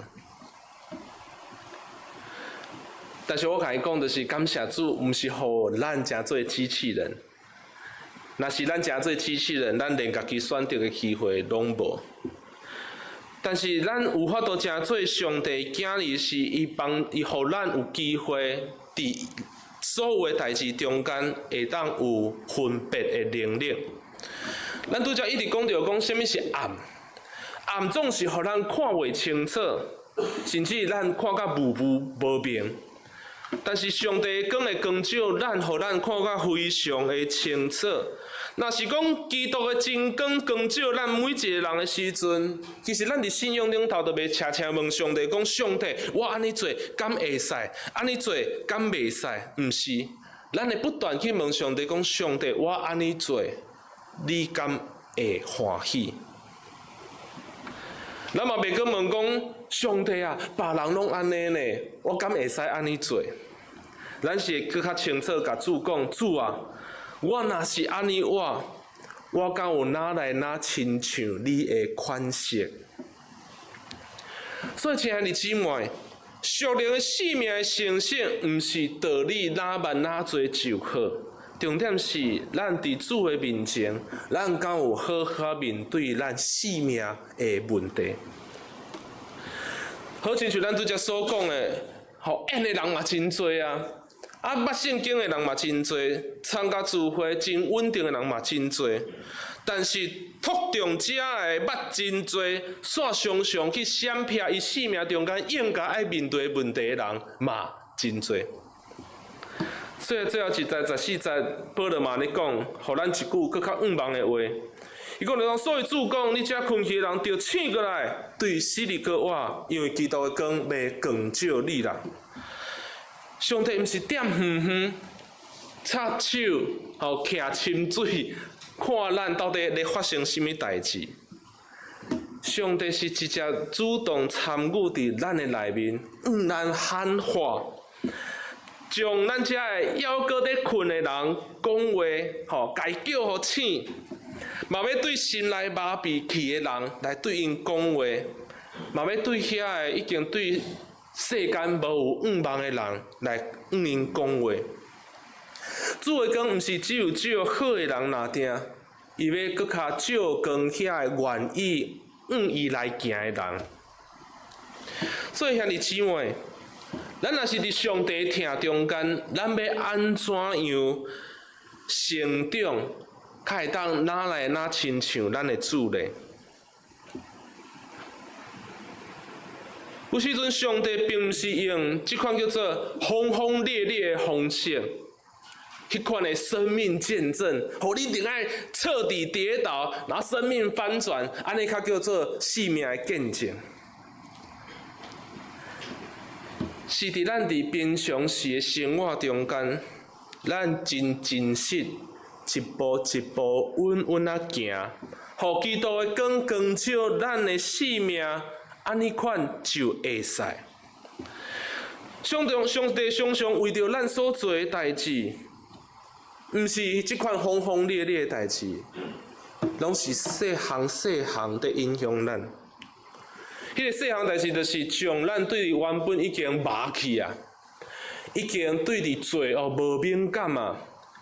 但是我共伊講，就是感謝主，毋是予咱成做機器人。若是咱成做機器人，咱連家己選擇的機會攏無。但是咱有法度成做上帝囝兒，是伊幫伊予咱有機會，佇所有的代誌中間，會當有分別的能力。咱拄才一直講著講，啥物是暗？暗總是予咱看袂清楚，甚至咱看甲霧霧無明。但是上帝的光會光照咱，予咱看甲非常的清楚。若是講基督的真光光照咱每一個人的時陣，其實咱佇信仰頂頭就袂捙捙問上帝講：上帝，我按呢做敢會使？按呢做敢袂使？毋是，咱會不斷去問上帝講：上帝，我按呢做，你敢會歡喜？咱嘛袂閣問講，上帝啊，別人攏按呢呢，我敢會使按呢做？咱是會閣較清楚共主講，主啊，我若是按呢活，我敢有哪來哪親像你的款式？所以，親愛的姊妹，屬靈的生命的成熟，毋是道理哪捌哪濟就好，重點是咱佇主的面前，咱敢有好好面對咱性命的問題？好親像咱拄才所講的，吼，演的人嘛真濟啊，啊，捌聖經的人嘛真濟，參加聚會真穩定的人嘛真濟，但是托中遮的捌真濟，煞常常去閃避伊性命中間應該愛面對的問題的人嘛真濟。所以最後一節14節，保羅嘛按呢講，予咱一句閣較向望的話。伊講著講，所以主講，你這睏去的人，著醒過來，對死裡閣活，因為基督的光欲光照你啦。上帝毋是踮遠遠插手，吼，徛深水，看咱到底咧發生啥物代誌。上帝是直接主動參與佇咱的內面，向咱喊話。將咱這个猶閣咧睏的人講話，吼，共伊叫予醒，嘛欲對心內麻痹去的人來對𪜶講話，嘛欲對遐个已經對世間無有向望的人來向𪜶講話。主的光毋是只有照好的人爾定，伊欲閣較照光遐个願意向伊來行的人。所以兄弟姊妹，咱若是佇上帝疼中間，咱欲按怎樣成長，較會當愈來愈親像咱的主咧？有時陣上帝並毋是用這款叫做轟轟烈烈的方式，彼款的生命見證，予你一定愛徹底跌倒，然後生命翻轉，按呢較叫做生命的見證。是佇咱佇平常時的生活中間，咱真真實，一步一步穩穩仔行，予基督的光光照咱的生命，按呢款就會使。上帝上帝常常為著咱所做的代誌，毋是這款轟轟烈烈的代誌，攏是細項細項佇影響咱。彼個細項代誌，就是將咱對原本已經麻去啊，已經對佇罪惡無敏感啊，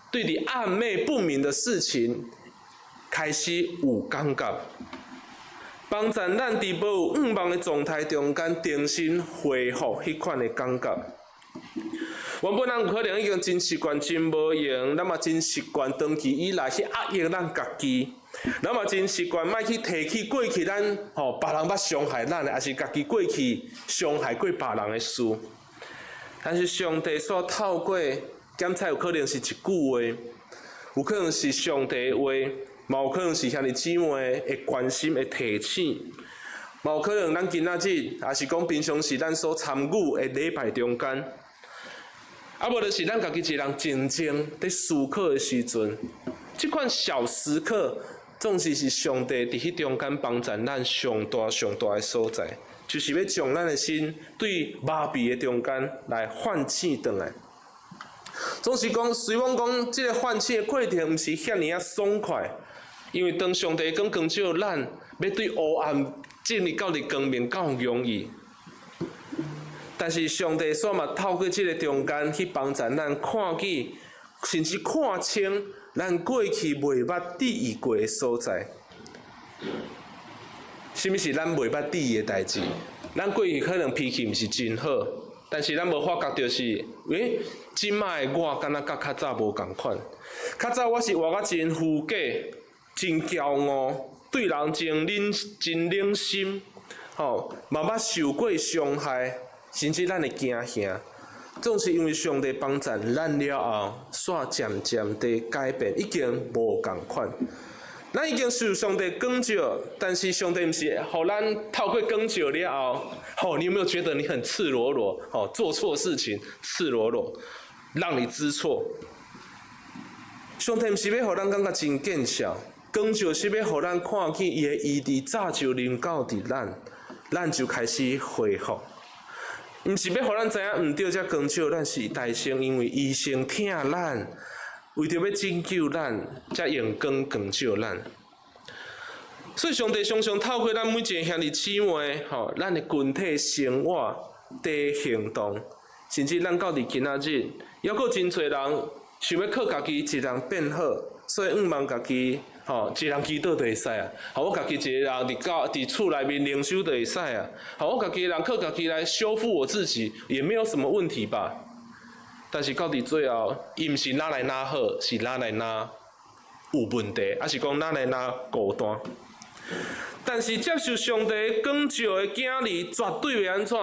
對佇曖昧不明的事情開始有感覺，幫助咱佇無有向望的狀態中間重新恢復彼款的感覺。原本咱有可能已經真習慣、真無閒，咱嘛真習慣長期以來去壓抑咱家己，咱嘛真習慣莫去提起過去咱吼別人捌傷害咱的，抑是家己過去傷害過別人的事。但是上帝煞透過檢查，有可能是一句話，有可能是上帝的話，嘛有可能是兄弟姊妹的關心的提醒，嘛有可能咱今仔日，抑是講平常時咱所參與的禮拜中間。啊，無就是咱家己一个人靜靜佇思考的時陣，這款小時刻，總是是上帝佇彼中間幫助咱上大上大的所在，就是欲將咱的心對麻痹的中間來喚醒轉來。總是講，雖罔講這个喚醒的過程毋是遐爾仔爽快，因為當上帝光光照咱，欲對黑暗進入到佇光明，敢有容易？但是上帝煞嘛透過這个中間去幫助咱看見，甚至看清咱過去袂捌注意過的所在。啥物是咱袂捌注意的代誌？咱過去可能脾氣毋是真好，但是咱無發覺著是，欸，這擺的我敢若佮較早無仝款。較早我是活甲真虛假、真驕傲，對人真冷、真冷心，吼，嘛捌受過傷害。甚至咱會驚嚇，總是因為上帝幫助咱了後，煞漸漸地改變，已經無仝款。咱已經受上帝光照，但是上帝毋是予咱透過光照了後，吼，你有沒有覺得你很赤裸裸？吼，做錯事情，赤裸裸，讓你知錯。上帝毋是欲予咱感覺真見笑，光照是欲予咱看見伊的醫治早就臨到佇咱，咱就開始恢復。毋是欲予咱知影毋對才光照，咱是代先因為醫生疼咱，為著欲拯救咱，才用光光照咱。所以上帝常常透過咱每一个兄弟姊妹，吼，咱的群體生活佇行動，甚至咱到佇今仔日，猶閣真濟人想欲靠家己一人變好，所以向望家己吼，一人祈禱就會使啊。吼，我家己一个人佇教佇厝內面靈修就會使啊。吼，我家己一人靠家己來修復我自己，也沒有什麼問題吧？但是到佇最後，伊毋是愈來愈好，是愈來愈有問題，抑是講愈來愈孤單。但是接受上帝光照的囝兒，絕對袂按怎，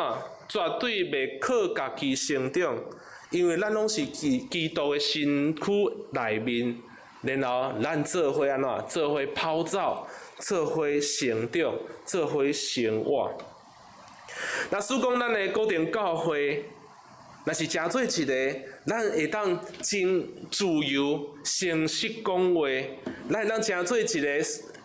絕對袂靠家己成長，因為咱攏是基督的身軀內面，然後咱做伙按怎？做伙跑走，做伙成長，做伙生活。若使講咱的固定教會，若是成做一個，咱會當真自由、誠實講話，咱會當成做一個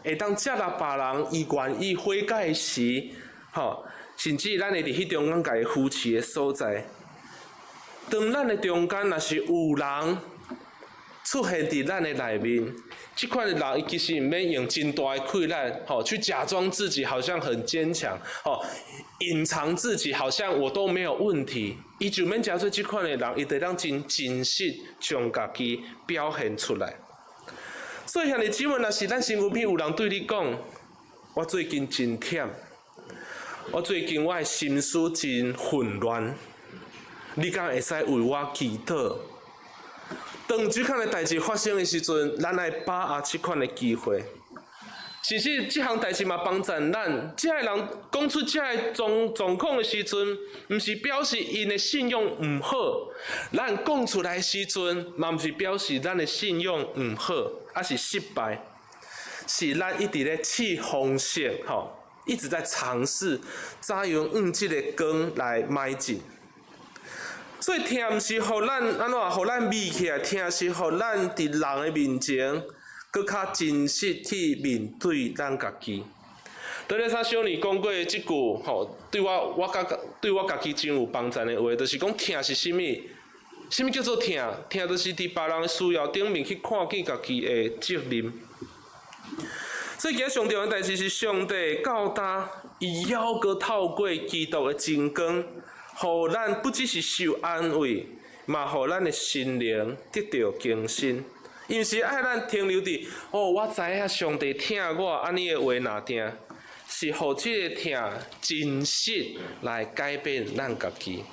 會當接納別人，伊願意悔改時，吼，甚至咱會佇彼中間共伊扶持的所在。當咱的中間若是有人出現佇咱的內面，這款的人伊其實毋免用真大的氣力，吼，去假裝自己好像很堅強，吼，隱藏自己好像我都沒有問題。伊就免成做這款的人，伊就當真真實將家己表現出來。所以兄弟姊妹，若是咱身軀邊有人對你講，我最近真忝，我最近我的心思真混亂，你敢會使為我祈禱？當這款的代誌發生的時陣，咱愛把握這款的機會。其實這項代誌嘛幫助咱，這个人講出這个狀況的時陣，毋是表示𪜶的信仰毋好。咱講出來的時陣，嘛毋是表示咱的信仰毋好，抑是失敗，是咱一直咧試方式，吼，一直在嘗試怎樣用這个光來邁進。所以疼毋是予咱按怎，予咱眯起來，疼是予咱佇人的面前，閣較真實去面對咱家己。對咧，啥小尼講過這句吼，對我我感覺對我家己真有幫助的話，就是講疼是啥物？啥物叫做疼？疼就是佇別人的需要頂面去看見家己的責任。所以今仔上重要的代誌是上帝到今，伊猶閣透過基督的真光，予咱不只是受安慰，嘛予咱的心靈得著更新。伊毋是愛咱停留佇哦，我知影上帝疼我，按呢的話爾定，是予這個疼真實來改變咱家己。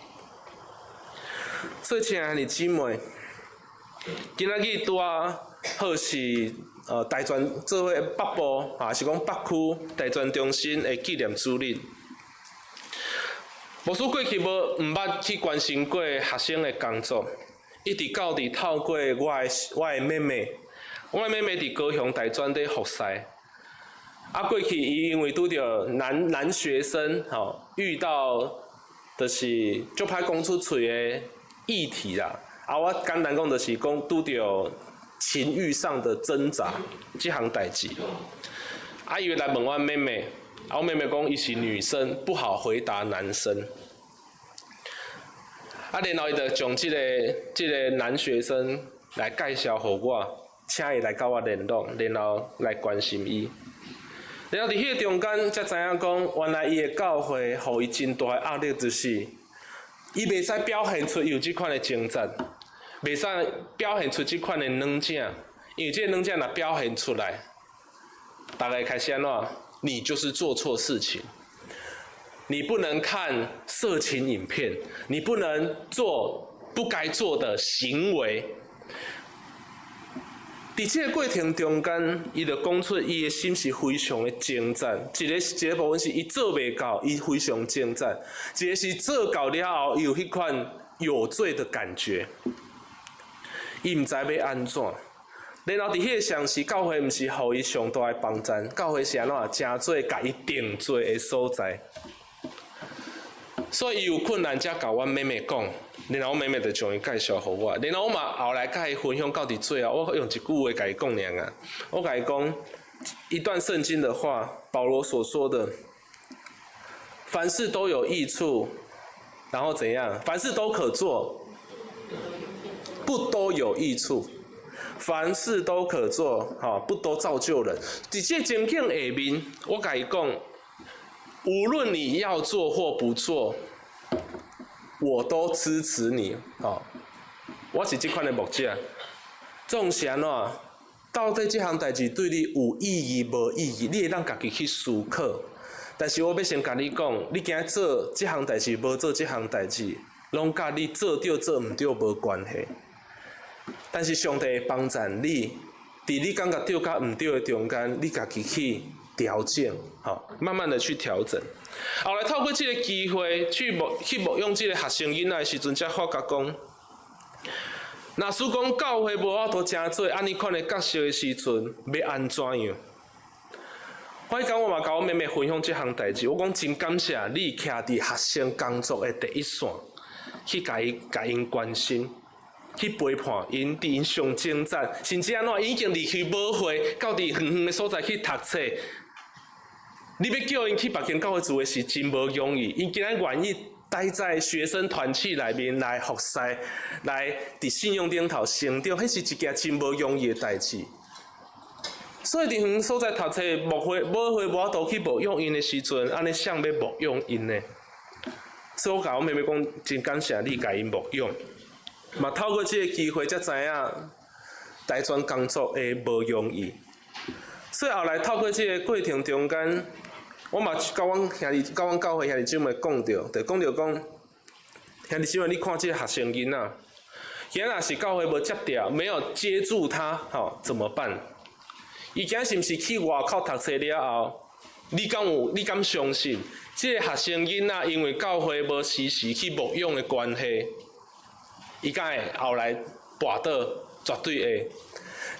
所以，親愛的姊妹，今仔日拄仔好是大專做伙北部，啊是講北區大專中心的紀念主日。牧師過去無毋捌去關心過學生的工作。一直到佇透過我的妹妹，我的妹妹佇高雄大專佇服侍。啊，過去伊因為拄著男學生吼，遇到就是足歹講出喙的議題啦。啊，我簡單講就是講拄著情欲上的掙扎這項代誌。啊，伊會來問我妹妹，啊，我妹妹講伊是女生，不好回答男生。啊，然後伊就將這個男學生來介紹予我，請伊來佮我聯絡，然後來關心伊。然後佇彼个中間，才知影講，原來伊的教會予伊真大的壓力，就是伊袂使表現出伊有這款的掙扎，袂使表現出這款的軟正，因為這個軟正若表現出來，逐家開始按怎？你就是做錯事情。你不能看色情影片，你不能做不該做的行為。佇這個過程中間，伊就講出伊的心是非常的掙扎。一個部分是伊做袂到，伊非常掙扎；一個是做到了後，伊有彼款有罪的感覺，伊毋知欲按怎。然後佇彼個雙時，教會毋是予伊上大的幫助，教會是按怎？成做共伊定罪的所在。所以伊有困難才共阮妹妹講，然後我妹妹就將伊介紹予我，然後我嘛後來共伊分享到佇最後，我用一句話共伊講爾啊，我共伊講一段聖經的話，保羅所說的，凡事都有益處，然後怎樣？凡事都可做，不都有益處。凡事都可做，吼，不都造就人。佇這個情景下面，我共伊講，無論你要做或不做，我都支持你。吼，我是這款的牧者，總是按怎？到底這項代誌對你有意義無意義？你會當家己去思考。但是我欲先共你講，你今仔做這項代誌，無做這項代誌，攏佮你做著做毋著無關係。但是上帝會幫贊你，佇你感覺對佮毋對的中間，你家己去調整，吼，慢慢的去調整。後來透過這个機會去牧養這个學生囡仔的時陣，才發覺講，若使講教會無法度成做按呢款的角色的時陣，欲按怎樣？我彼工我嘛共我妹妹分享這項代誌，我講真感謝你徛佇學生工作的第一線，去共𪜶關心，去陪伴𪜶，佇𪜶上掙扎，甚至按怎已經離開母會，到佇遠遠的所在去讀冊。你欲叫𪜶去別間教會聚會是真無容易，𪜶竟然願意待在學生團契內面來服侍，來佇信仰頂頭成長，彼是一件真無容易的代誌。所以佇遠所在讀冊，母會無法度去牧養𪜶的時陣，按呢誰欲牧養𪜶呢？所以我共我妹妹講，真感謝你共𪜶牧養，嘛透過這个機會，才知影大專工作的無容易。所以後來透過這个過程中間，我嘛佮阮兄弟、佮阮教會兄弟姊妹講著，就講著講，兄弟姊妹，你看這个學生囡仔，今仔若是教會無接著，沒有接住他，吼，怎麼辦？伊今仔是毋是去外口讀冊了後，你敢有？你敢相信？這个學生囡仔因為教會無時時去牧養的關係，伊敢會後來跋倒？絕對會。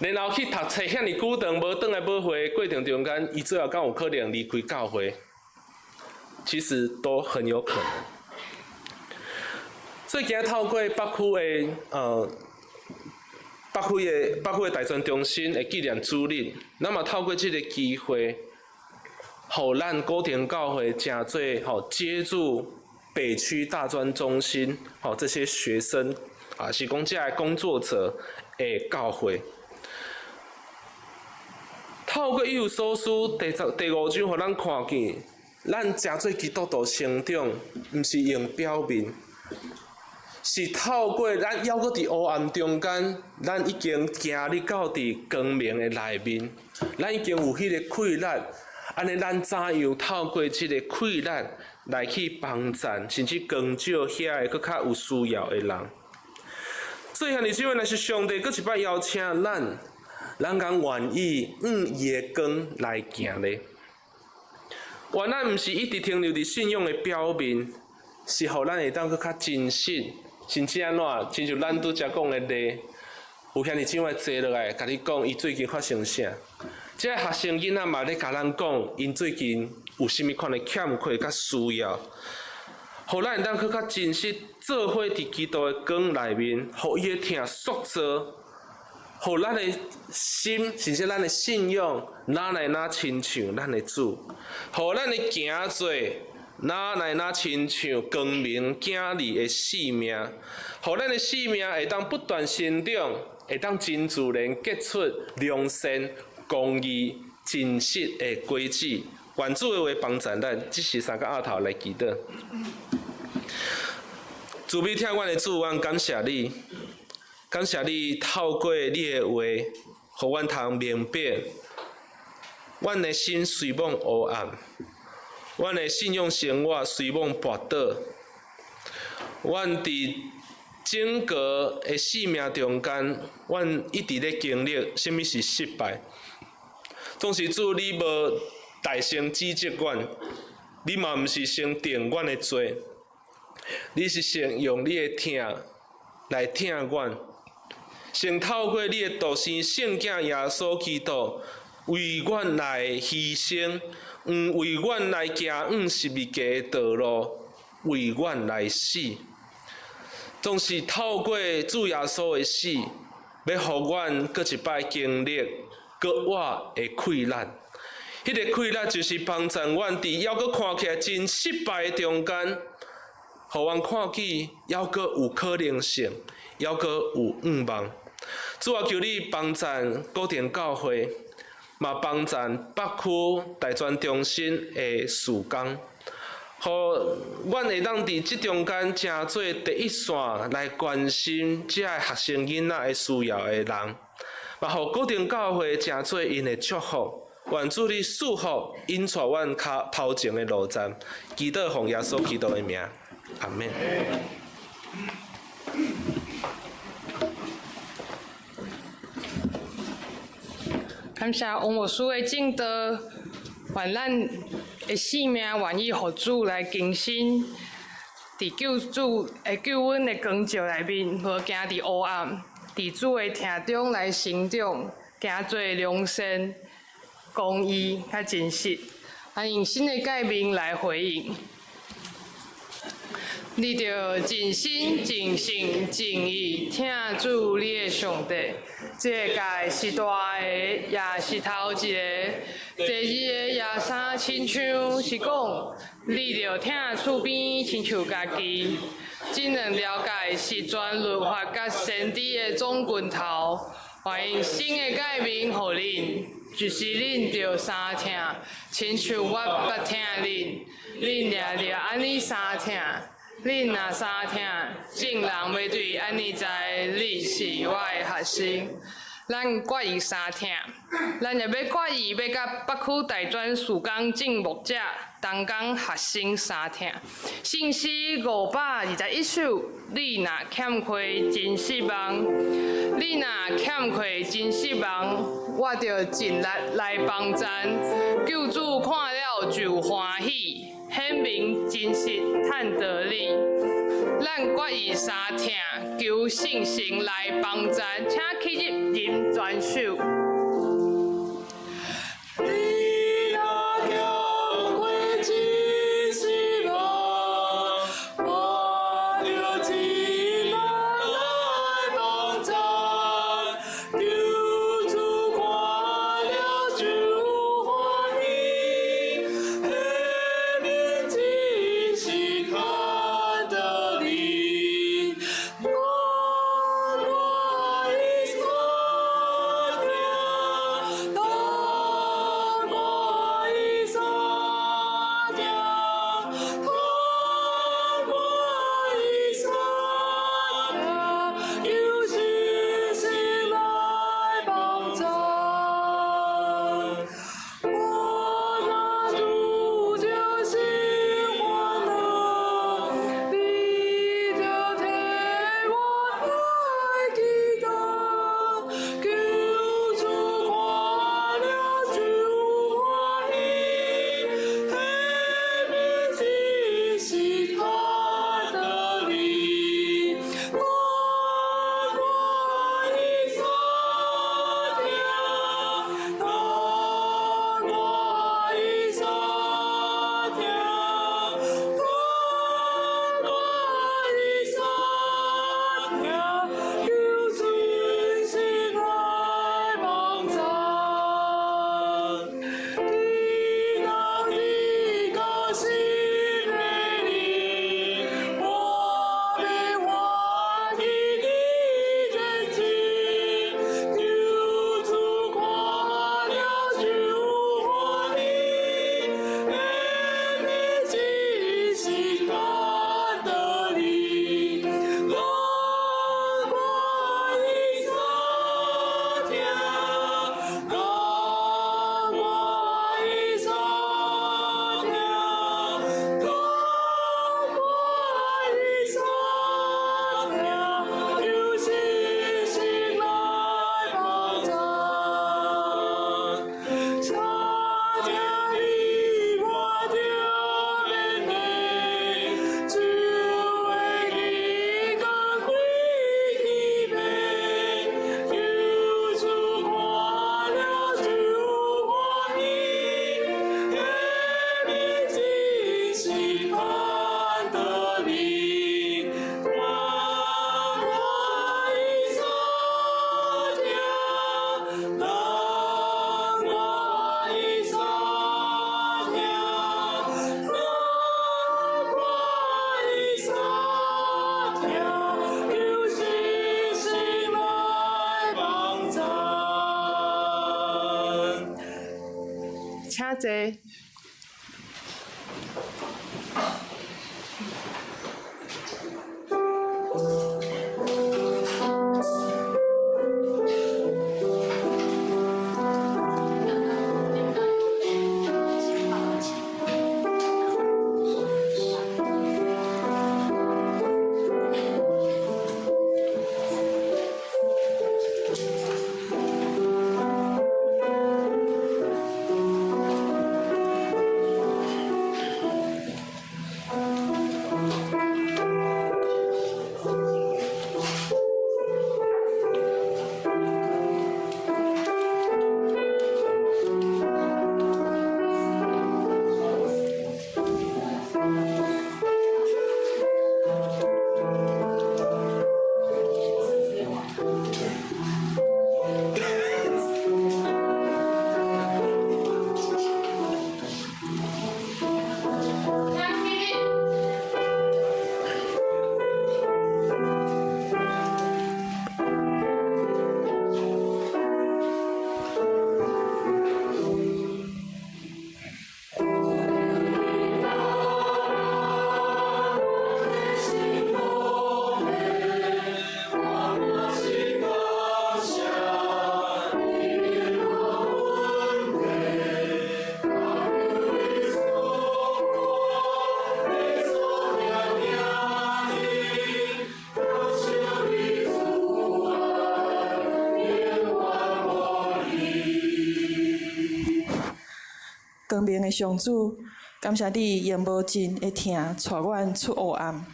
然後去讀冊遐爾久長，無轉來母會的過程中間，伊最後敢有可能離開教會？其實都很有可能。所以今仔透過北區的大專中心的紀念主日，咱嘛透過這个機會，予咱古亭教會誠做吼接住北區大專中心吼這些學生啊，是講這个工作者的教會。透過以弗所書第五章，予咱看見，咱成做基督徒成長，毋是用表面，是透過咱猶閣佇黑暗中間，咱已經行入到佇光明的內面，咱已經有彼个氣力，按呢咱怎樣透過這个氣力來去幫贊，甚至光照遐个閣較有需要的人。所以兄弟姊妹，若是上帝閣一擺邀請咱，咱敢願意向伊的光來行咧？原來毋是一直停留佇信仰的表面，是予咱會當閣較真實，甚至按怎，親像咱拄才講的例，有兄弟姊妹坐落來，共你講伊最近發生啥？這个學生囡仔嘛咧共咱講，𪜶最近有啥物款的欠缺佮需要，予咱會當閣較真實，做伙佇基督的光內面，予伊的疼塑造，予咱的心，甚至咱的信仰，愈來愈親像咱的主，予咱的行做，愈來愈親像光明囝兒的生命，予咱的生命會當不斷成長，會當真自然結出良善、公義、真實的果子。願主的話幫助咱，這時三個額頭來祈禱。慈悲疼阮的主，阮感謝你，感謝你透過你的話，予阮通明白，阮的心雖罔黑暗，阮的信仰生活雖罔跋倒，阮佇整個的生命中間，阮一直咧經歷啥物是失敗。總是主你無代先指責阮，你嘛毋是先定阮的罪，你是先用你的疼來疼阮，先透過你的獨生聖子耶穌基督為阮來犧牲，為阮來行往十字架的道路，為阮來死。總是透過主耶穌的死，欲予阮閣一擺經歷閣活的氣力。彼个氣力就是幫助阮佇猶閣看起來真失敗的中間，予阮看見猶閣有可能性，猶閣有向望。主啊，求你幫助古亭教會，嘛幫助北區大專中心的事工，予阮會當佇這中間成做第一線來關心這个學生囡仔的需要的人。嘛予高定教會成做𪜶的祝福。願主你賜福，引帶阮較頭前的路程。祈禱奉耶穌基督的名，阿們。感謝王牧師的證道，願咱的生命願意予主來更新，佇救主的救恩的光照內面，無行佇黑暗，佇主的疼中來成長，行做良善、公義佮真實，咱用新的誡命來回應。你著盡心、盡性、盡意疼主你的上帝。這个誡是大个，也是頭一个。第二个也相親像是講，你著疼厝邊親像家己。這兩條誡是全律法佮先知的總根頭。願用新的誡命予恁，就是恁著相疼，親像我捌疼恁，恁也著按呢相疼。恁若相疼，眾人欲對按呢知恁是我的學生。咱決意相疼，咱也欲決意欲佮北區大專事工眾牧者同工學生相疼。聖詩521首，你若欠缺真失望，你若欠缺真失望，我著盡力來幫贊。救主看了就歡喜，顯明真實趁著你。咱決意相疼，求聖神來幫贊，請起立吟全首。你若欠缺真失望，我著盡力來幫贊。救主看了就歡喜，顯明真實趁著你。我愛相疼，當我愛相疼，當我愛相疼，求聖神來幫贊。我若拄著心煩惱，你著替我來祈禱。救主看了就歡喜，顯明真實趁著你。當我愛相疼，當我愛相疼，當我愛相疼，求聖神來幫贊。天若你高興的你，我欲歡喜的認真。救主看了就歡喜，顯明真實趁著你。當我愛相疼，當我愛相疼，當我愛相疼，求聖神來幫贊。相疼你我著勉勵，主的義工歸起命，救主看了就歡喜，顯明真實趁著你。當我愛相疼，當我愛相疼，當我愛相疼，求聖神來幫贊。請坐。光明的上主，感謝你用無盡的疼帶阮出黑暗，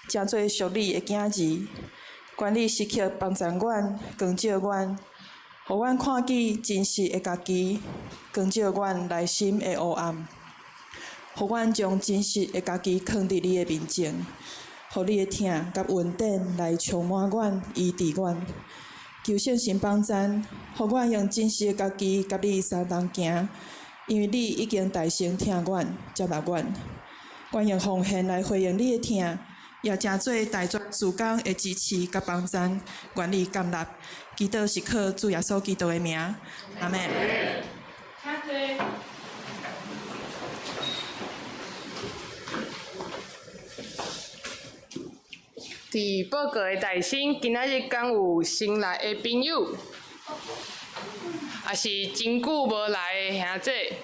成做屬你的囝兒。願你時刻幫贊阮，光照阮，予阮看見真實的家己，光照阮內心的黑暗，予阮將真實的家己囥佇你的面前，予你的疼佮恩典來充滿阮，醫治阮。求聖神幫贊，予阮用真實的家己佮你相同行，因為你已經大聲疼阮，接納阮。阮用奉獻來回應你的疼，也成做大專事工的支持佮幫贊，願你感納。祈禱是靠主耶穌基督的名，阿們。請坐。佇報告的大聲，今仔日敢有新來的朋友，抑是真久無來的兄姐？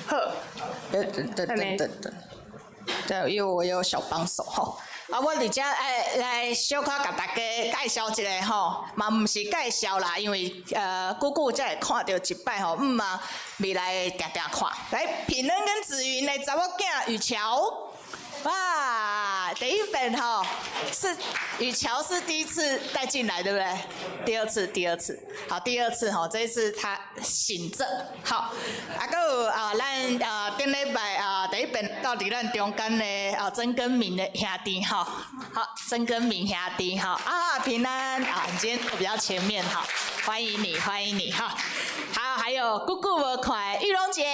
好，等等等等等，對，因為我有小幫手吼。啊，我佇遮愛來小可共大家介紹一下吼，嘛毋是介紹啦，因為久久才會看著一擺吼，毋嘛未來會定定看。來，品恩跟子雲的查某囝雨喬，哇，第一本吼是雨喬是第一次帶進來，對不對？第二次，第二次，好，第二次吼，這一次他醒著，好，啊，閣有啊，咱啊頂禮拜啊第一遍到佇咱中間的啊曾根明的兄弟吼，好，曾根明兄弟吼，啊平安啊，你今天坐比較前面哈，歡迎你，歡迎你哈，好，還有久久無看的玉龍姐，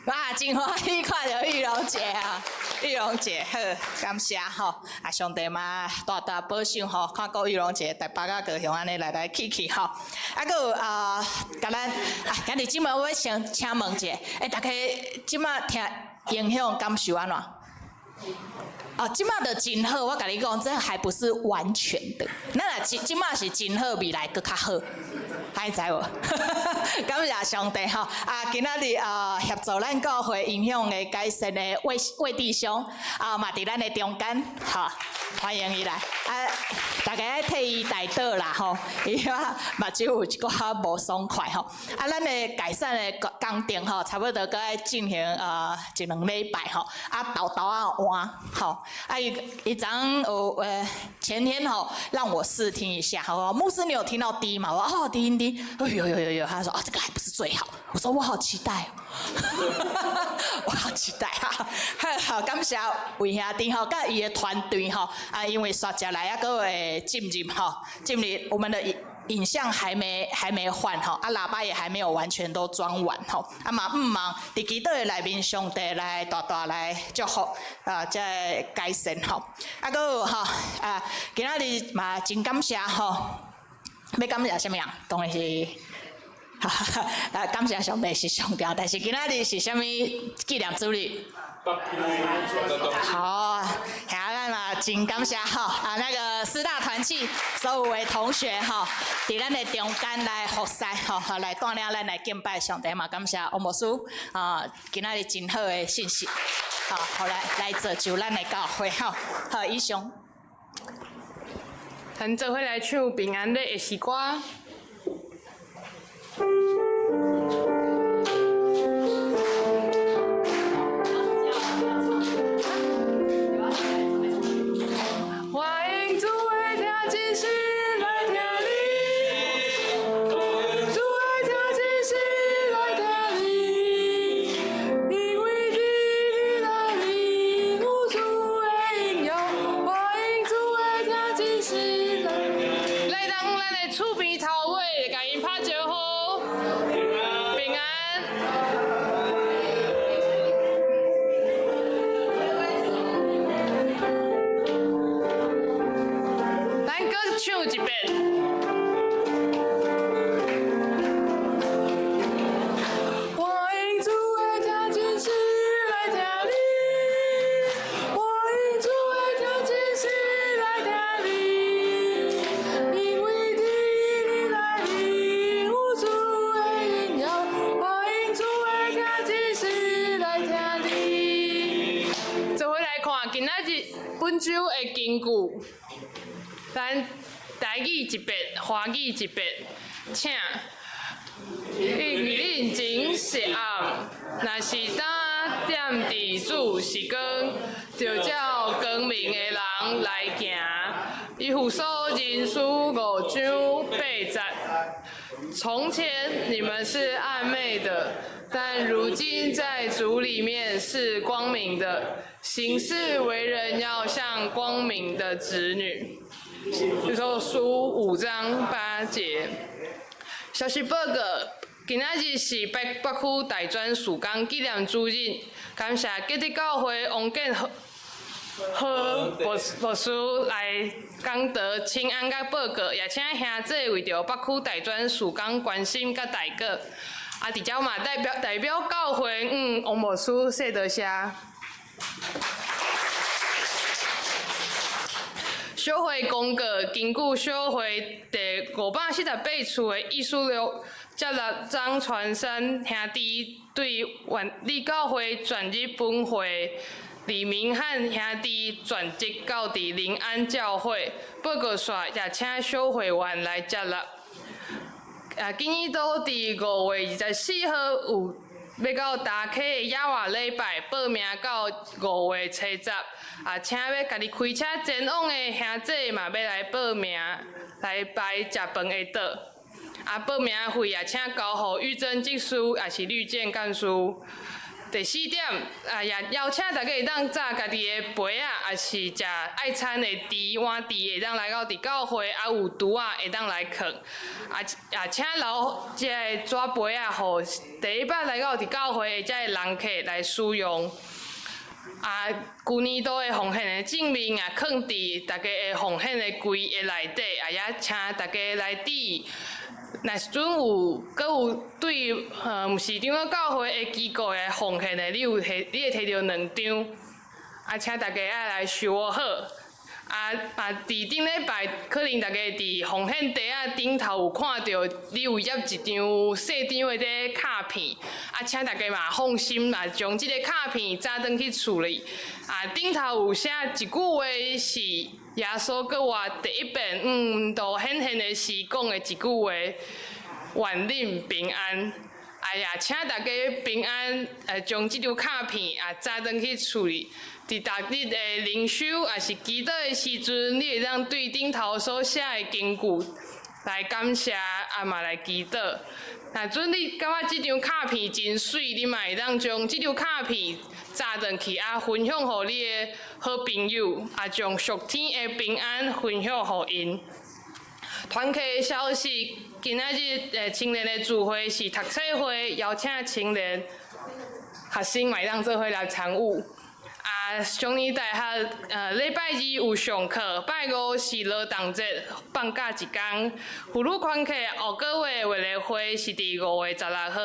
哇，真歡喜看著玉龍姐啊！玉龍姐好，感謝吼，啊上帝嘛大大保守吼，看顧玉龍姐台北甲高雄按呢來來去去吼，啊閣有啊，共咱啊兄弟姊妹，我欲先請問一下，欸，大家這馬聽音響感受按怎？哦，這馬就真好，我共你講，這還不是完全的，咱若這這馬是真好，未來閣較好。還知無？感謝上帝吼！啊，今仔日啊協助咱教會音響的改善的魏魏弟兄啊，嘛佇咱的中間，吼，歡迎伊來。啊，大家愛替伊代禱啦吼，伊遐目睭有一寡無爽快吼。啊，咱的改善的工程吼，差不多閣愛進行一兩禮拜吼。啊，沓沓仔換吼。啊，伊伊昨昏有前天吼，讓我試聽一下，好，牧師你有聽到低嗎？我說哦，低音低，哎呦呦呦呦，他說啊，這個還不是最好。我說我好期待哦，我好期待啊！好，感謝魏兄弟吼，佮伊的團隊吼，啊，因為煞接來猶閣會進入吼，進入我們的影像還沒換吼，啊，喇叭也還沒有完全都裝完吼，啊嘛毋望佇祈禱的內面，上帝來大大來祝福啊，這個改善吼，啊，閣有吼啊，今仔日嘛真感謝吼，欲感謝啥物人？當然是。啊，感謝上帝是上重要，但是今仔日是啥物紀念主日？好，遐咱嘛真感謝吼，啊那個師大團契所有的同學吼，佇咱的中間來服侍吼，來帶領咱來敬拜上帝嘛，感謝王牧師啊，今仔日真好的信息，好，予來來造就咱的教會吼，好，以上。咱做伙來唱平安日的詩歌。歡迎主的疼真實來疼你，主的疼真實來疼你，因為佇你內面有主的榮耀。歡迎主的疼真實來。來當咱的厝邊頭尾，共𪜶拍招呼。平安。咱閣唱一遍。歡迎主的疼真實來疼你，歡迎主的疼真實來疼你，因為佇你內面有主的榮耀。歡迎主的疼真實來疼你。做伙來看今仔日本週的金句，咱台語一遍，華語一遍。請。因為恁前是暗，若是今踮佇主是光，就照光明的人來行。以弗所人書五章八節。從前你們是暗昧的，但如今在主裡面是光明的。行事為人要像光明的子女。以弗所書五章八節。消息報告，今仔日是北區大專事工紀念主日，感謝基督教會王建和牧師來講道請安佮報告，也請兄姊為著北區大專事工關心佮代禱。啊，佇遮嘛代表教會，王牧師說多謝。小會公告，根據小會第548處的意思錄，接納張傳山兄弟對原理教會轉入本會，李明翰兄弟轉職到佇靈安教會。報告煞也請小會員來接納。啊，建議都佇5月24號有欲到大溪的野外禮拜報名到5月初10，啊，請欲家己開車前往的兄姊嘛欲來報名來排食飯的桌。啊，報名費也請交予玉珍執事，也是綠建幹事。第四點，啊，也邀請大家會當紮家己的杯仔，抑是食愛餐的箸碗匙，會當來到佇教會，啊有櫥仔會當來囥。啊，也請留這个紙杯仔，予第一擺來到佇教會的這个人客來使用。啊，舊年度的奉獻的證明也囥佇大家的奉獻的櫃的內底，啊，也請大家來佇。若是準有，閣有對，毋是長老教會的機構來奉獻的，你會提著兩張，啊，請大家愛來收好。啊，啊，佇頂禮拜，可能大家佇奉獻袋仔頂頭有看著，你有挹一張細張的這个卡片，啊，請大家嘛放心啦，將這个卡片早轉去厝裡。啊，頂頭有寫一句話是耶穌閣活第一遍，門徒顯現的時講的一句話：願恁平安。哎呀，請大家平安，將這張卡片啊，早轉去厝裡。佇逐日的靈修，抑是祈禱的時陣，你會當對頂頭所寫的經句來感謝，啊嘛來祈禱。若準你感覺這張卡片真媠，你嘛會當將這張卡片紮轉去，啊，分享予你的好朋友，啊，將屬天的平安分享予𪜶。團契的消息，今仔日青年的聚會是讀冊會，邀請青年學生嘛會當做伙來參與。啊，上年大學禮拜二有上課，拜五是勞動節，放假一工。婦女團契下個月的月例會是佇5月16號，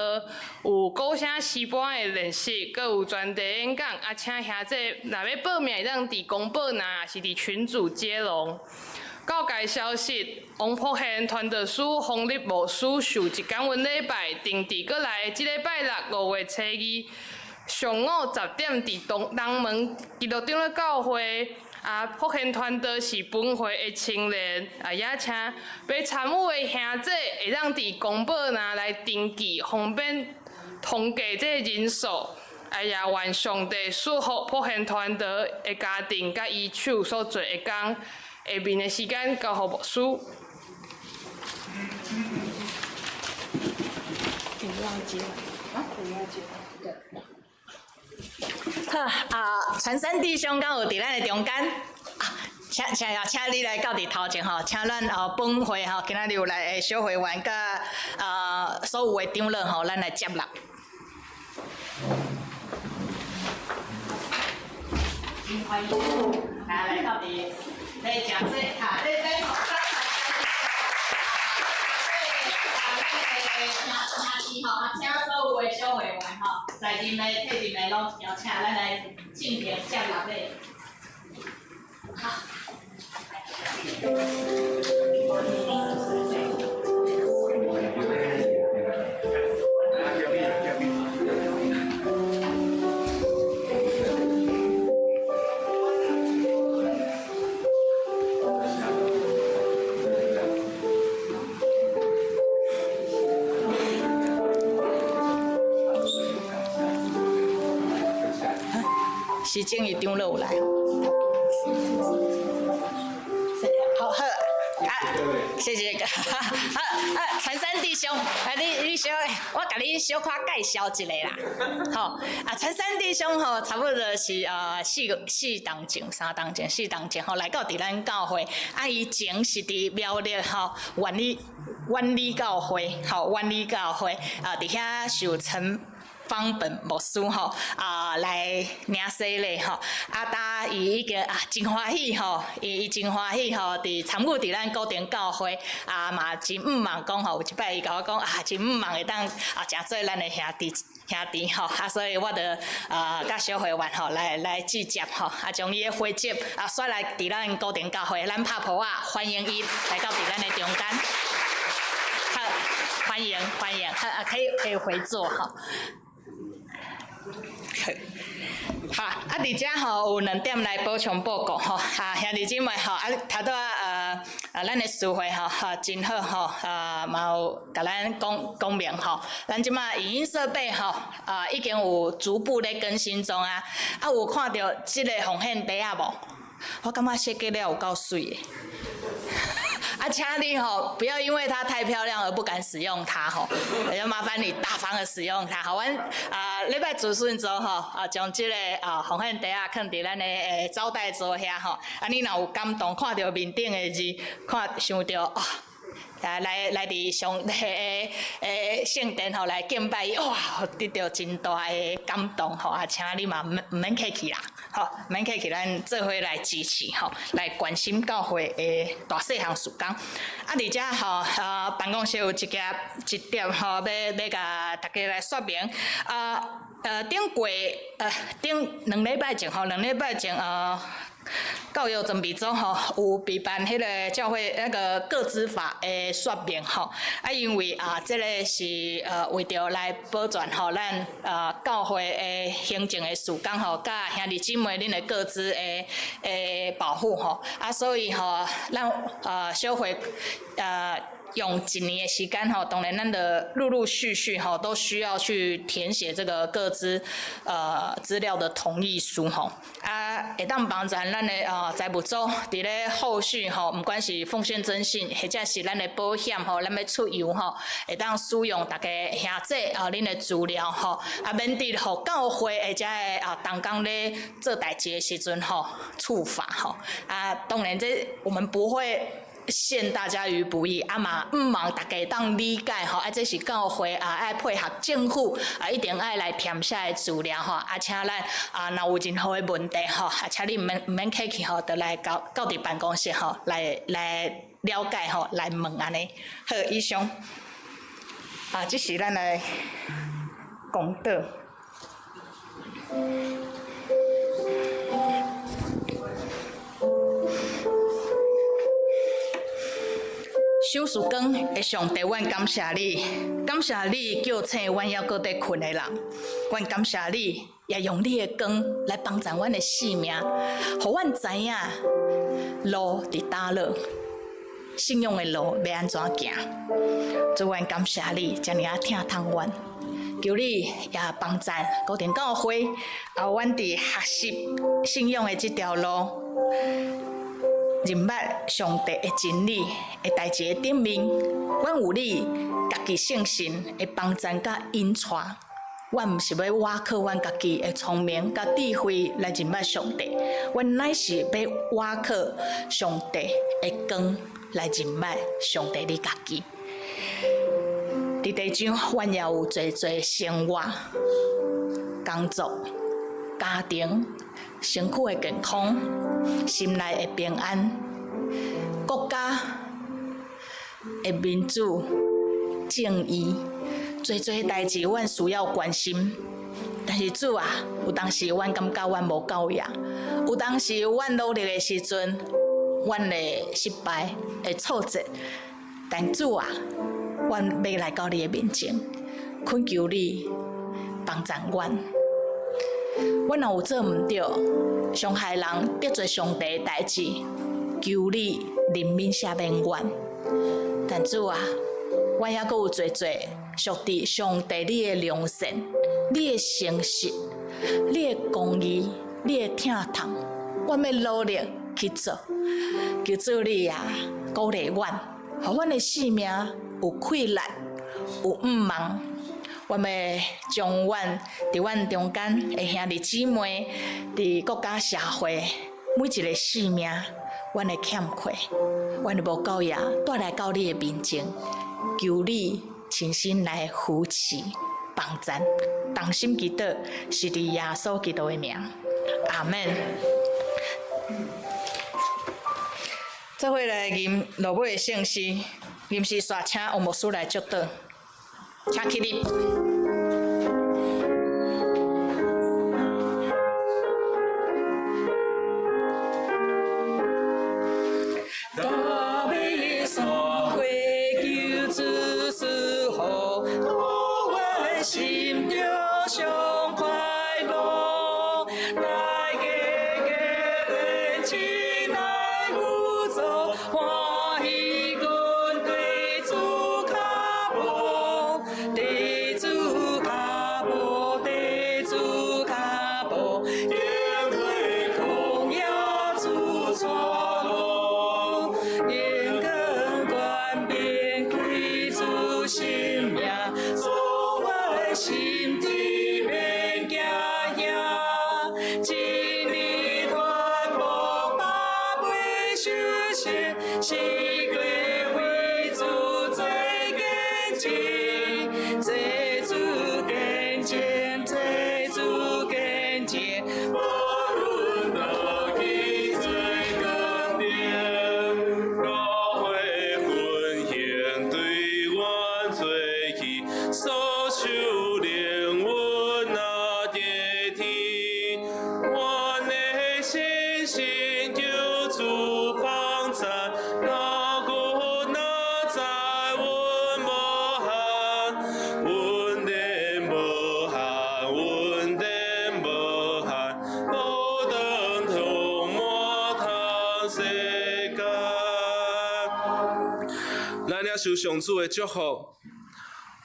有古聲詩班的練習，閣有專題演講。啊，請兄姊若欲報名，會當佇公布欄，抑是佇群組接龍。教界消息，王福賢傳道師洪立牧師受職感恩禮拜，定佇過來的這禮拜六5月初2上午10點，佇東東門基督長老教會。啊，福賢傳道是本會的青年，啊，也請欲參與的兄姊會當佇公布欄來登記，方便統計這个人數。啊，也願上帝賜福福賢傳道的家庭佮伊手所做的工。下面的時間交予牧師。好啊，傳山弟兄敢有佇咱的中間？啊，請請請你來到佇頭前吼，請咱哦本會吼，今仔日有來的小會員佮所有的長老吼，咱來接納。真歡迎大家來到佇來食這哈，這咱兄弟吼，啊，請所有的小會員吼，在任的、退任的，攏邀請咱來進行接納禮。好。時鐘伊長老有來。好，好，啊，謝謝，好，啊，陳山弟兄，啊，你小，我共你小可介紹一下啦，吼，啊，陳山弟兄吼，差不多是四冬前、3冬前、4冬前吼，來到佇咱教會，啊，伊前是佇苗栗吼，萬里教會，吼，萬里教會，啊，佇遐受陳方本牧師吼啊來領洗禮吼，啊，呾伊已經啊真歡喜吼，伊真歡喜吼，佇參與佇咱古亭教會啊嘛真向望講吼，有一擺伊共我講啊，真向望會當啊誠做咱的兄弟吼，啊，所以我就啊佮小會員吼來聚集吼，啊將伊的回籍啊煞來佇咱古亭教會，咱拍噗仔歡迎伊來到佇咱的中間。好，歡迎歡迎，好啊，可以回座吼。好，啊，佇遮吼有兩點來補充報告吼，啊，兄弟姊妹吼，啊，頭拄仔咱的司會吼，哈，真好吼，啊，嘛有共咱講講明吼，咱這馬影音設備吼，啊，已經有逐步咧更新中啊，啊，有看著這个奉獻袋仔無？我感覺設計了有夠媠的。啊，請你吼，不要因為它太漂亮而不敢使用它吼，要麻煩你大方的使用它。好，阮啊禮拜子孫組吼，啊將這个啊奉獻袋仔囥佇咱的招待桌遐吼，啊你若有感動，看著面頂的字，看想著啊。來佇上帝的聖殿吼來敬拜伊，哇，得著真大的感動吼！啊，請你嘛毋免客氣啦，吼，毋免客氣，咱做伙來支持吼，來關心教會的大細項事工。啊，佇遮吼，啊，辦公室有一點吼，欲共大家來說明。啊，頂過頂兩禮拜前吼，兩禮拜前教育準備組吼有備辦彼个教會那个個資法的說明吼，啊，因為啊，這个是為著來保全吼咱教會的行政的事工吼，佮兄弟姊妹恁的個資的保護吼，啊，所以吼，咱小會用一年的時間吼，當然咱的陸陸續續吼都需要去填寫這個個資資料的同意書吼，啊，會當幫助咱的財務組佇咧後續吼，毋管是奉獻徵信，或者是咱的保險吼，咱欲出遊吼，會當使用大家兄弟啊恁的資料吼，啊免得予教會或者啊同工咧做代誌的時陣吼處罰吼，啊當然這我們不會陷大家於不義，啊嘛毋望大家當理解吼，啊這是教會啊愛配合政府啊，一定愛來填寫的資料吼，啊請咱啊若有任何的問題吼，啊請你毋免客氣吼，就來到佇辦公室吼，來了解吼，來問按呢。好，以上。啊，這是咱的講道。守時光的上帝，阮感謝你，感謝你叫醒阮猶閣佇睏的人，阮感謝你，也用你的光來幫助阮的性命，予阮知影路佇佗落，信仰的路欲按怎行。主，阮感謝你，遮爾仔疼痛阮，求你也幫助高田教會，啊，阮佇學習信仰的這條路。認捌上帝的真理的代誌的頂面，阮有你家己聖神的幫贊佮引帶。阮毋是欲倚靠阮家己的聰明佮智慧來認捌上帝，阮乃是欲倚靠上帝的光來認捌上帝你家己。佇地上，阮也有濟濟生活、工作、家庭、身軀的健康、心內的平安、國家的民主、正義，濟濟代誌，阮需要關心。但是主啊，有當時阮感覺阮無夠力，有當時阮努力的時陣，阮會失敗、會挫折。但主啊，阮欲來到你的面前，懇求你幫助阮。阮若有做毋對，傷害人、得罪上帝的代誌，求你憐憫赦免阮。但主啊，阮猶閣有濟濟屬佇上帝你的良善、你的誠實、你的公義，你的疼痛，阮欲努力去做。求主你啊，鼓勵阮，予阮的生命有氣力，有向望。阮欲將阮佇阮中間的兄弟姊妹，佇國家社會每一个生命，阮的欠缺，阮的無夠也帶來到你的面前，求你親身來扶持幫贊，同心祈禱，是佇耶穌基督的名，阿門。做伙來吟落尾的聖詩，吟詩煞請王牧師來祝禱，請起立。受上主的祝福，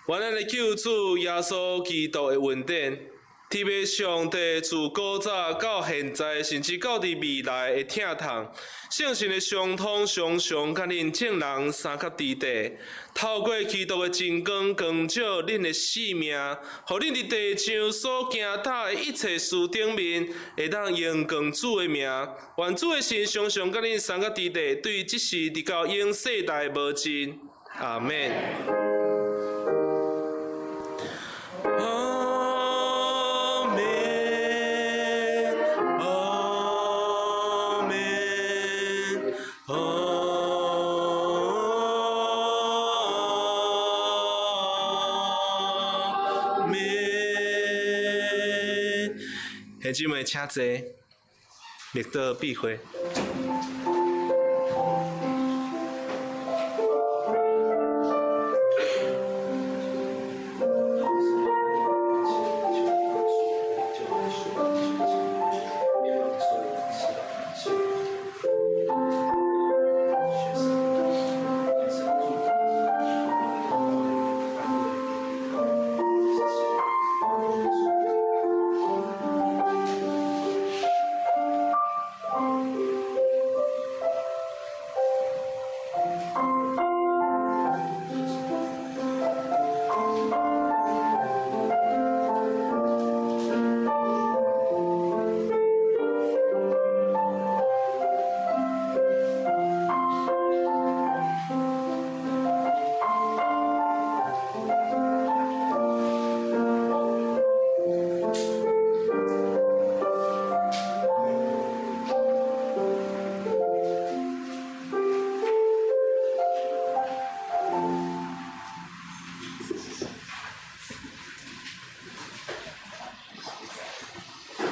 願咱的救主耶穌基督的恩典，天父上帝自古早到現在，甚至到佇未來的疼痛，聖神的相通常常佮恁眾人相佮佇地，透過基督的真光光照恁的生命，予恁佇地上所行踏的一切事頂面，會當榮光主的名。願主的神常常佮恁相佮佇地，對這世直到永世代無盡。阿們。阿們，阿們，阿們。兄姊妹，請坐，默禱閉會。